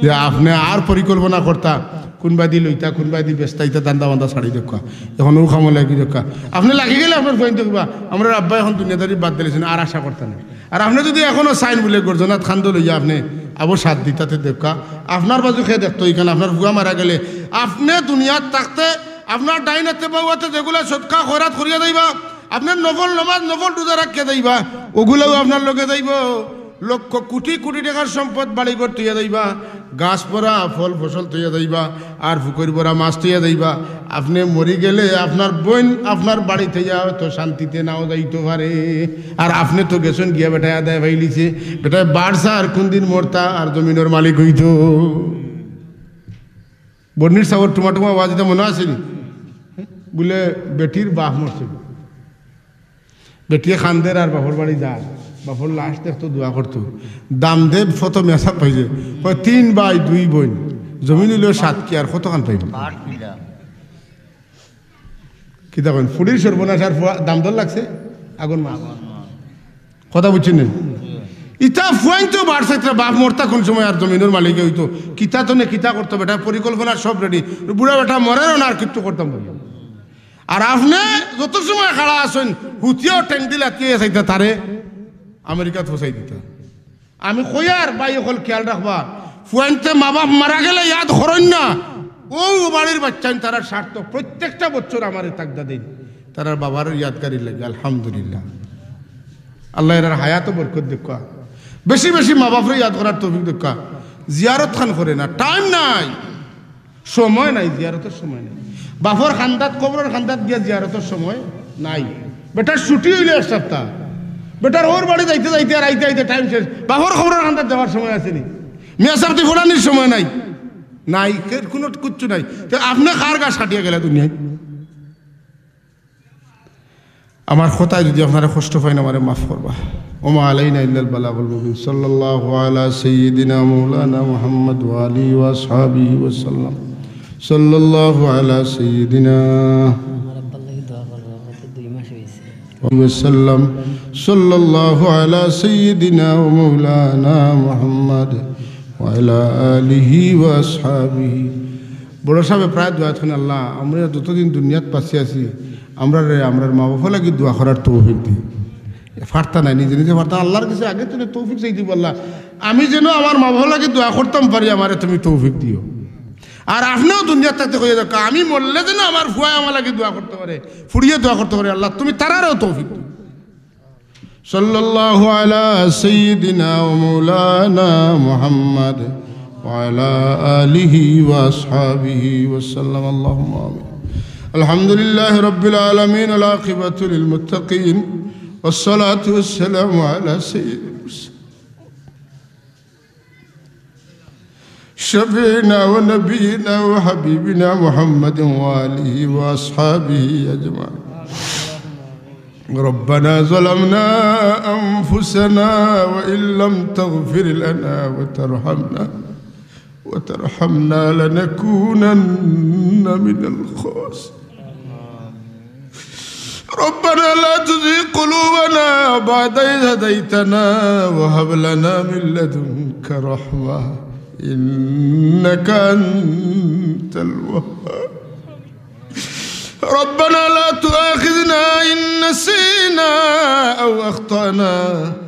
যে আপনে আর পরিকল্পনা করতা, কুনবায়দি লইতা, কুনবায়দি বেচতা, ইতা ধান্দা বান্দা ছাড়ি দেউক্কা, এখন ও কামো লাগি দেউক্কা। আপনে লাগি গেলে আপনার ফুয়াইন্তে কইবা, "আমরার আব্বায় এখন দুনিয়াদারি বাদ দিলাইছইন, আর আশা করতা নায়।" আর আপনে যুদি এখনো চাইন বুলে গর্দনাত কান্দো লইয়া আপনে আবো সাথ দিতা, তে দেউক্কা, আপনার বাজু কে দেখতো? ইখান আপনার ফুয়া মারা গেলে আপনে দুনিয়াত থাকতে আপনার ডাইন আতে বাউ আতে যেগুলা সদকা খয়রাত করিয়া যাইবা, আপনার নফল নমাজ, নফল রোজা রাখিয়া যাইবা, ওগুলাও আপনার লগে যাইবো। লক্ষ কোটি কোটি টেকার সম্পদ বাড়ি ঘর থইয়া যাইবা, গাছ ভরা ফল ফসল থইয়া যাইবা, আর পুকুর ভরা মাছ থইয়া যাইবা। আপনে মরি গেলে আপনার বইন আপনার বাড়ি থইয়া হয়তো শান্তিতে নাও যাইতো পারে। আর আপনে তো গেছইন গিয়া বেটায় আদায় পাইলিছে, বেটায় বাড়ছা আর কুনদিন মরতা আর জমিনর মালিক অইতো। বর্নির সাবর টুমা টুমা আওয়াজ ইতা মনো আছে নি? বুলে বেটির বাপ মরছে। বেটিয়ে কান্দের আর বাপর বাড়ি যার, বাপর লাশ দেখতো, দোয়া করতো। দাম দেব ফত মেসাব পাইছে, কয়, "তিন ভাই, দুই বইন, জমিন অইলো সাত কি আর কতখান পাইবো?" কিতা কইন, ফুড়ির সর্বনাশ আর ফুয়া দাম দর লাগছে আগুন মাছ। কথা বুঝছইন নি? ইতা ফুয়াইন্তে বাড়ছে, ইতা বাপ মরতা কুন সময় আর জমিনর মালিক অইতো? কিতা তো নে কিতা করতো, বেটা পরিকল্পনা সব রেডি। বুড়া বেটা মরেরও না, আর কিচ্ছু করতাম পারি না। আর আপনে যত সময় খাড়া আছইন, হুতিয়াও ঠেং দি লাতিয়ে চাইতা তারে আমেরিকাত ফসাই দিতা। আমি কইয়ার ভাই অকল খেয়াল রাখবা, ফুয়াইন্তে মা বাপ মারা গেলে ইয়াদ করইন না। ও বাড়ির বাচ্চাইন তারা সার্থক, প্রত্যেকটা বছর আমারে তাগদা দেইন তারার বাবার ইয়াদগারির লাগি। আলহামদুলিল্লাহ, আল্লায় এরার হায়াতো বরকত দেউক্কা, বেশি বেশি মা বাপরে ইয়াদ করার তৌফিক দেউক্কা। জিয়ারত খান করে না, টাইম নাই, সময় নাই, জিয়ারতর সময় নাই। বাপর কান্দাত, কবরর কান্দাত গিয়া জিয়ারতর সময় নাই। বেটার ছুটি অইলে এক সাপ্তা, বেটার হউর বাড়ি যাইতে যাইতে আর আইতে আইতে টাইম শেষ। বাপর কবরর কান্দাত যাওয়ার সময় আছে নি? মেসাব দি ফড়ানির সময় নাই। নাই, কে-, কুনু কিচ্ছু নাই। তে আপনে কার গা ছাটিয়া গেলা দুনিয়াত? আমার কথায় যদি আপনারা কষ্ট পাইন, আমারে মাফ করবা। ওমা আলাইনা ইল্লাল বালাগুল মুবিন। সাল্লাল্লাহু আলা সাইয়্যিদিনা মাওলানা মুহাম্মদ ওয়া আলিহি ওয়া আসহাবিহি ওয়া সাল্লাম। সাল্লাল্লাহু আলা সাইয়্যিদিনা আমার আব্বার লাগি দোয়া করবা, আমার তো দুই মাস হইছে। ওয়া সাল্লাম। সাল্লাল্লাহু আলা সাইয়্যিদিনা ওয়া মাওলানা মুহাম্মদ ওয়া আলা আলিহি ওয়া আসহাবিহি। বড় সাহেব প্রায় দোয়া করইন, "আল্লাহ, আমরা যতদিন দুনিয়াত বাঁচি আছি, আমরারে, আমরার মা বাপর লাগি দোয়া করার তৌফিক দি।" পারতা নাই, নিজে নিজে পারতা, আল্লাহর কাছে আগে তুমি তৌফিক চাই দিব, "আল্লাহ, আমি যেন আমার মা বাপর লাগি দোয়া করতাম পারি, আমারে তুমি তৌফিক দিও।" আর আপনেও দুনিয়াত থাকতে কইয়া যাউক্কা, "আমি মরলে যেন আমার ফুয়ায় আমার লাগি দোয়া করতে পারে, ফুড়িয়ে দোয়া করতে পারে, আল্লাহ, তুমি তারারেও তৌফিক দিও।" صلى الله على سيدنا ومولانا محمد وعلى آله وأصحابه وسلم. اللهم آمين. الحمد لله رب العالمين، والعاقبة للمتقين، والصلاة والسلام على سيد المرسلين، شفيعنا ونبينا وحبيبنا محمد وآله وأصحابه أجمعين. ربنا ظلمنا أنفسنا وإن لم تغفر لنا وترحمنا، وترحمنا لنكونن من الخاسرين. ربنا لا تزغ قلوبنا بعد إذ هديتنا وهب لنا من لدنك رحمة إنك أنت الوهاب. ربنا لا تؤاخذنا إن نسينا أو أخطأنا.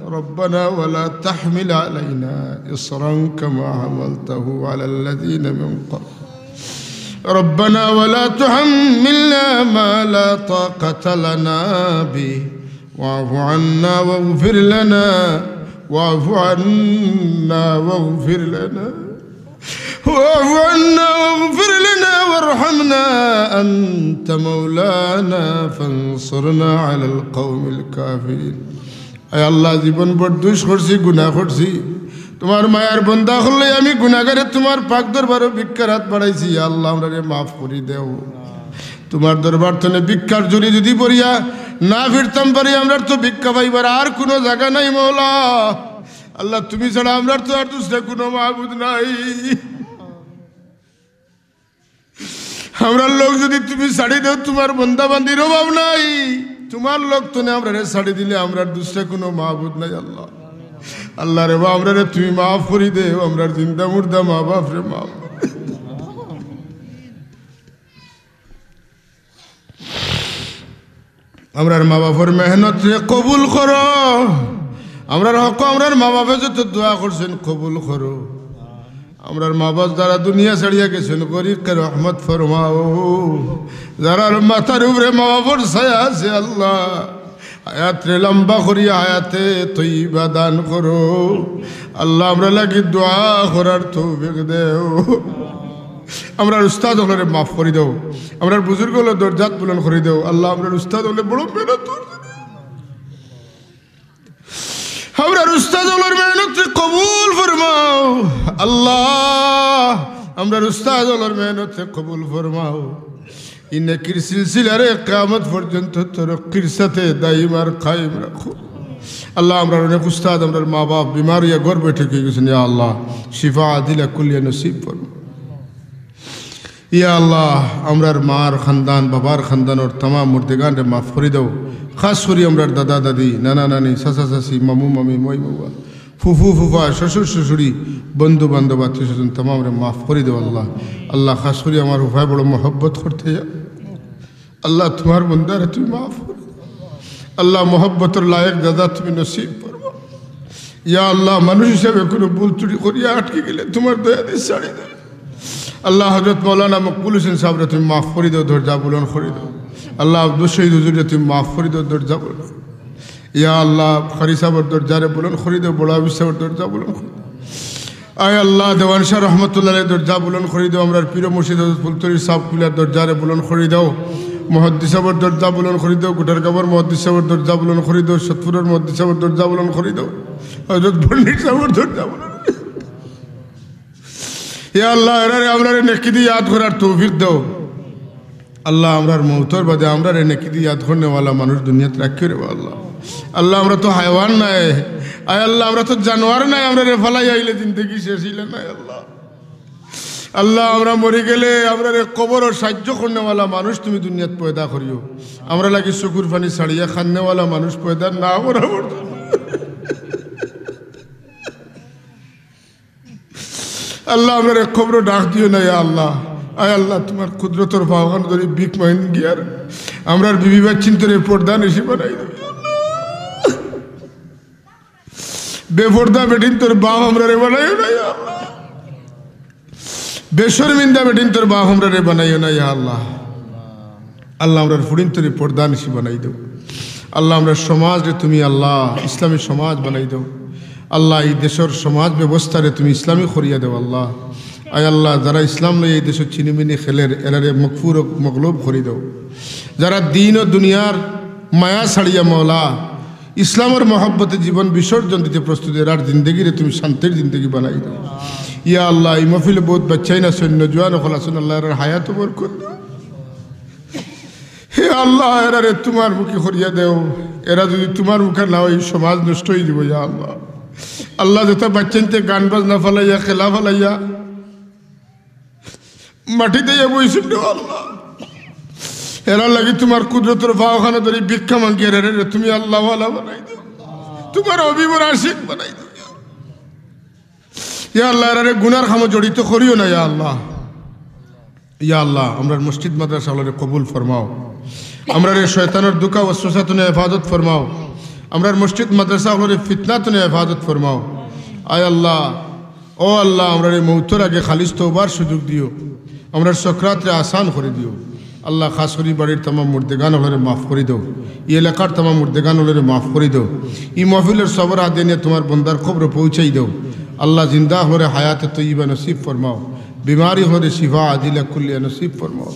ربنا ولا تحمل علينا إصرا كما حملته على الذين من قبلنا. ربنا ولا تحملنا ما لا طاقة لنا به. واعف عنا واغفر لنا. واعف عنا واغفر لنا. واعف عنا واغفر لنا وارحمنا أنت مولانا فانصرنا على القوم الكافرين. আয় আল্লাহ, জীবন ভর দুষ করছি, গুনাহ করছি। তুমার মায়ার বন্দা অকল লইয়া আমি গুনাহগারে তুমার পাক দরবারো ভিক্ষার আত বাড়াইছি। ইয়া আল্লাহ, আমরারে মাফ করি দেও। তুমার দরবার তনে ভিক্ষার ঝুলি যুদি ভরিয়া না ফিরতাম পারি, আমরার তো ভিক্ষা পাইবার আর কুনু জাগা নাই মওলা। আল্লাহ, তুমি ছাড়া আমরার তো আর দুসরা কুনু মাবুদ নাই। আমরার লগ যুদি তুমি ছাড়ি দেও, তুমার বন্দা বান্দির অভাব নাই। তুমার লগ তনে আমরারে ছাড়ি দিলে আমরার দুসরা কুনু মাবুদ নাই আল্লাহ। আল্লাহ রে বা, আমরারে তুমি মাফ করি দেও, আমরার জিন্দা মুর্দা মা বাপরে মাফ করি দেও। আমরার মা বাপর মেহনতরে কবুল করো। আমরার হক, আমরার মা বাপে যত দোয়া করছইন কবুল করো। আমরার মা বাপ যারা দুনিয়া ছাড়িয়া গেছইন, গরিবকে রহমত ফরমাও। যারার মাথার উপরে মা বাপর ছায়া আছে আল্লাহ, হায়াতরে লম্বা করিয়া হায়াতে তৈবা দান করো। আল্লাহ, আমরার লাগি দোয়া করার তৌফিক দেও। আমরার উস্তাদ অকলরে মাফ করি দেও। আমরার বুজুর্গ অকলর দরজাত বুলন্দ করি দেও। আল্লাহ, আমরার উস্তাদ অকলে বড় মেহনত করছইন। আমরার উস্তাদ অকলর মেহনতরে কবুল ফরমাও। আল্লাহ, আমরার উস্তাদ অকলর মেহনতরে কবুল ফরমাও। ই নেকির সিলসিলারে কিয়ামত পর্যন্ত তরক্কির সাথে দাইম আর কায়েম রাখো। আল্লাহ, আমরার অনেক উস্তাদ, আমরার মা বাপ বিমার অইয়া ঘর বৈঠক অইগেছইন, ইয়া আল্লাহ, শিফা আদিলা কুলিয়া নসিব ফরমাও। ইয়া আল্লাহ, আমরার মার খানদান, বাবার খানদানর তামাম মুর্দেগানরে মাফ করি দেও। খাস করি আমরার দাদা দাদি, নানা নানি, চাচা চাচি, মামু মামি, মই মৌয়া, ফুফু ফুফা, শ্বশুর শ্বশুরি, বন্ধু বান্ধব, আত্মীয় স্বজন তামামরে মাফ করি দেও আল্লাহ। আল্লাহ, খাস করি আমার ফুফায় বড় মহব্বত করতে। আল্লাহ, তুমার বন্দারে তুমি মাফ করি দেও। আল্লাহ, মহব্বতর লায়েক দাদা তুমি নসিব ফরমাও। ইয়া আল্লাহ, মানুষ হিসাবে কুনু ভুল ত্রুটি করিয়া আটকি গেলে তুমার দয়া দি ছাড়ি দেও। আল্লাহ, হযরত মাওলানা মকবুল হোসেন সাবরে তুমি মাফ করি দেও, দরজা বুলন্দ করি দেও। আল্লাহ, আব্দুল শহীদ হুজুররে তুমি মাফ করি দেও, দরজা বুলন্দ করি দেও। ইয়া আল্লাহ, কারি সাবর দরজারে বুলন্দ করি দেও, বড় হাফিজ সাবর দরজা বুলন্দ করি দেও। আয় আল্লাহ, দেওয়ান শাহ রহমতুল্লাহ আলাইহির দরজা বুলন্দ করি দেও, আমরার পীর মুর্শিদ হযরত ফুলতলির সাব কিবলার দরজারে বুলন্দ করি দেও, মুহাদ্দিস সাবর দরজা বুলন্দ করি দেও, গুটারগাঁওর মুহাদ্দিস সাবর দরজা বুলন্দ করি দেও, সতপুরর মুহাদ্দিস সাবর দরজা বুলন্দ করি দেও, হযরত বন্নির সাবর দরজা বুলন্দ করি দেও। ইয়া আল্লাহ, এরারে আমরারে নেকি দি ইয়াদ করার তৌফিক দেও। আল্লাহ, আমরার মউতর বাদে আমরারে নেকি দি ইয়াদ করনেওয়ালা মানুষ দুনিয়াত রাখিও রে বা আল্লাহ। আল্লাহ, আমরা তো হায়ওয়ান নায়, আয় আল্লাহ, আমরা তো জানোয়ার নায়, আমরারে ফালাই আইলে জিন্দেগি শেষ অইলে নায় আল্লাহ। আল্লাহ, আমরা মরি গেলে আমরারে কবরো সাহায্য করনেওয়ালা মানুষ তুমি দুনিয়াত পয়দা করিও। আমরার লাগি চকুর পানি ছাড়িয়া কান্দেওয়ালা মানুষ পয়দা না করা পর্যন্ত। আল্লাহ, আমরারে কবরো ডাক দিও না, ইয়া আল্লাহ। আয় আল্লাহ, তুমার কুদরতর পাওখান ধরি ভিক মাগিয়ার আমরার বিবি বাচ্চিন্তরে পর্দানিশি বানাই দেও, ইয়া আল্লাহ। বেপর্দা বেটিন্তর বাপ আমরারে বানাইও না, ইয়া আল্লাহ। বেশরমিন্দা বেটিন্তর বাপ আমরারে বানাইও না, ইয়া আল্লাহ। আল্লাহ, আমরার ফুড়িন্তরে পর্দানিশি বানাই দেও। আল্লাহ, আমরার সমাজরে তুমি, আল্লাহ, ইসলামী সমাজ বানাই দেও। আল্লাহ, ই দেশর সমাজ ব্যবস্থারে তুমি ইসলামী করিয়া দেও, আল্লাহ। আয় আল্লাহ, যারা ইসলাম লইয়া ই দেশো ছিনিমিনি খেলের, এরারে মকফুর ও মগলুব করি দেও। যারা দিন ও দুনিয়ার মায়া ছাড়িয়া, মওলা, ইসলামর মহব্বতে জীবন বিসর্জন দিতে প্রস্তুত, এরার জিন্দেগিরে তুমি শান্তির জিন্দেগি বানাই দেও। ইয়া আল্লাহ, ই মহফিলো বউত বাচ্চাইন আছইন, নওজোয়ান অকল আছইন, আল্লাহ, এরার হায়াতো বরকত দেও। হে আল্লাহ, এরারে তুমার মুখী করিয়া দেও। এরা যুদি তুমার মুখা না অয়, ই সমাজ নষ্ট অই যিবো, ইয়া আল্লাহ। আল্লাহ, যেতা বাচ্চাইন্তে গান বাজনা ফালাইয়া, খেলা ফালাইয়া, মাটি দিয়া বইছইন রে আল্লাহ। এরার লাগি তুমার কুদরতর পাওখান ধরি ভিক্ষা মাগিয়ার, এরারে তুমি আল্লাহওয়ালা বানাই দেও, তুমার হাবিবর আশিক বানাই দেও। ইয়া আল্লাহ, এরারে গুনার কামো জড়িত করিও না, ইয়া আল্লাহ। ইয়া আল্লাহ, আমরার মসজিদ মাদ্রাসা অকলরে কবুল ফরমাও, আমরারে শয়তানর ধোঁকা ওয়াসওয়াসা তনে হেফাজত ফরমাও, আমরার মসজিদ মাদ্রাসা অকলরে ফিতনা তনে হেফাজত ফরমাও। আয় আল্লাহ, ও আল্লাহ, আমরারে মউতর আগে খালিস তওবার সুযোগ দিও, আমরার সকরাতরে আসান করি দিও। আল্লাহ, খাস করি বাড়ির তামাম মুর্দেগান অকলরে মাফ করি দেও, ই এলাকার তামাম মুর্দেগান অকলরে মাফ করি দেও, ই মহফিলর সওয়াব আদায় নিয়া তুমার বন্দার কবরো পৌঁছাই দেও। আল্লাহ, জিন্দা অকলরে হায়াতে তৈয়বা নসিব ফরমাও, বিমারি অকলরে শিফা আজিলা কুল্লিয়া নসিব ফরমাও।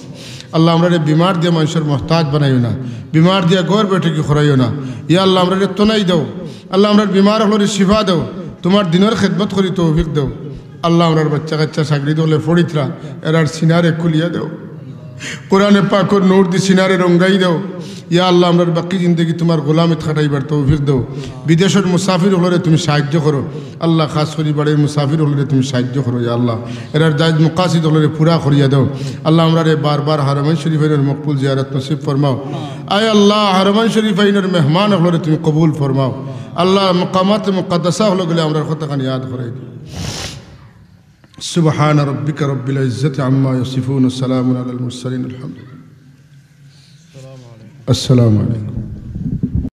আল্লাহ, আমরারে বিমার দিয়া মানষর মহতাজ বানাইও না, বিমার দিয়া ঘর বৈঠকি করাইও না। ইয়া আল্লাহ, আমরারে তনাই দেও। আল্লাহ, আমরার বিমার অকলরে শিফা দেও, তুমার দিনর খেদমত করি তৌফিক দেও। আল্লাহ, আমরার বাচ্চা কাচ্চা সাগরিদ অকলে পড়িতরা, এরার সিনারে খুলিয়া দেও। কোরআনে পাকর নূর দি সিনারে রঙ্গাই দেও। ইয়া আল্লাহ, আমরার বাকি জিন্দেগি তুমার গোলামিত কাটাইবার তৌফিক দেও। বিদেশর মুসাফির অকলরে তুমি সাহায্য করো। আল্লাহ, খাস করি বাড়ির মুসাফির অকলরে তুমি সাহায্য করো। ইয়া আল্লাহ, এরার জায়েজ মাকাসিদ অকলরে পুরা করিয়া দেও। আল্লাহ, আমরারে বারবার হারামাইন শরীফাইনর মকবুল জিয়ারত নসিব ফরমাও। আয় আল্লাহ, হারামাইন শরীফাইনর মেহমান অকলরে তুমি কবুল ফরমাও। আল্লাহ, মাকামাতে মুকাদ্দাসা অকলর গেলে আমরার কথাখান ইয়াদ করাই দেও। سبحان ربك رب العزة عما يصفون، سلام على المرسلين، الحمد لله. السلام عليكم.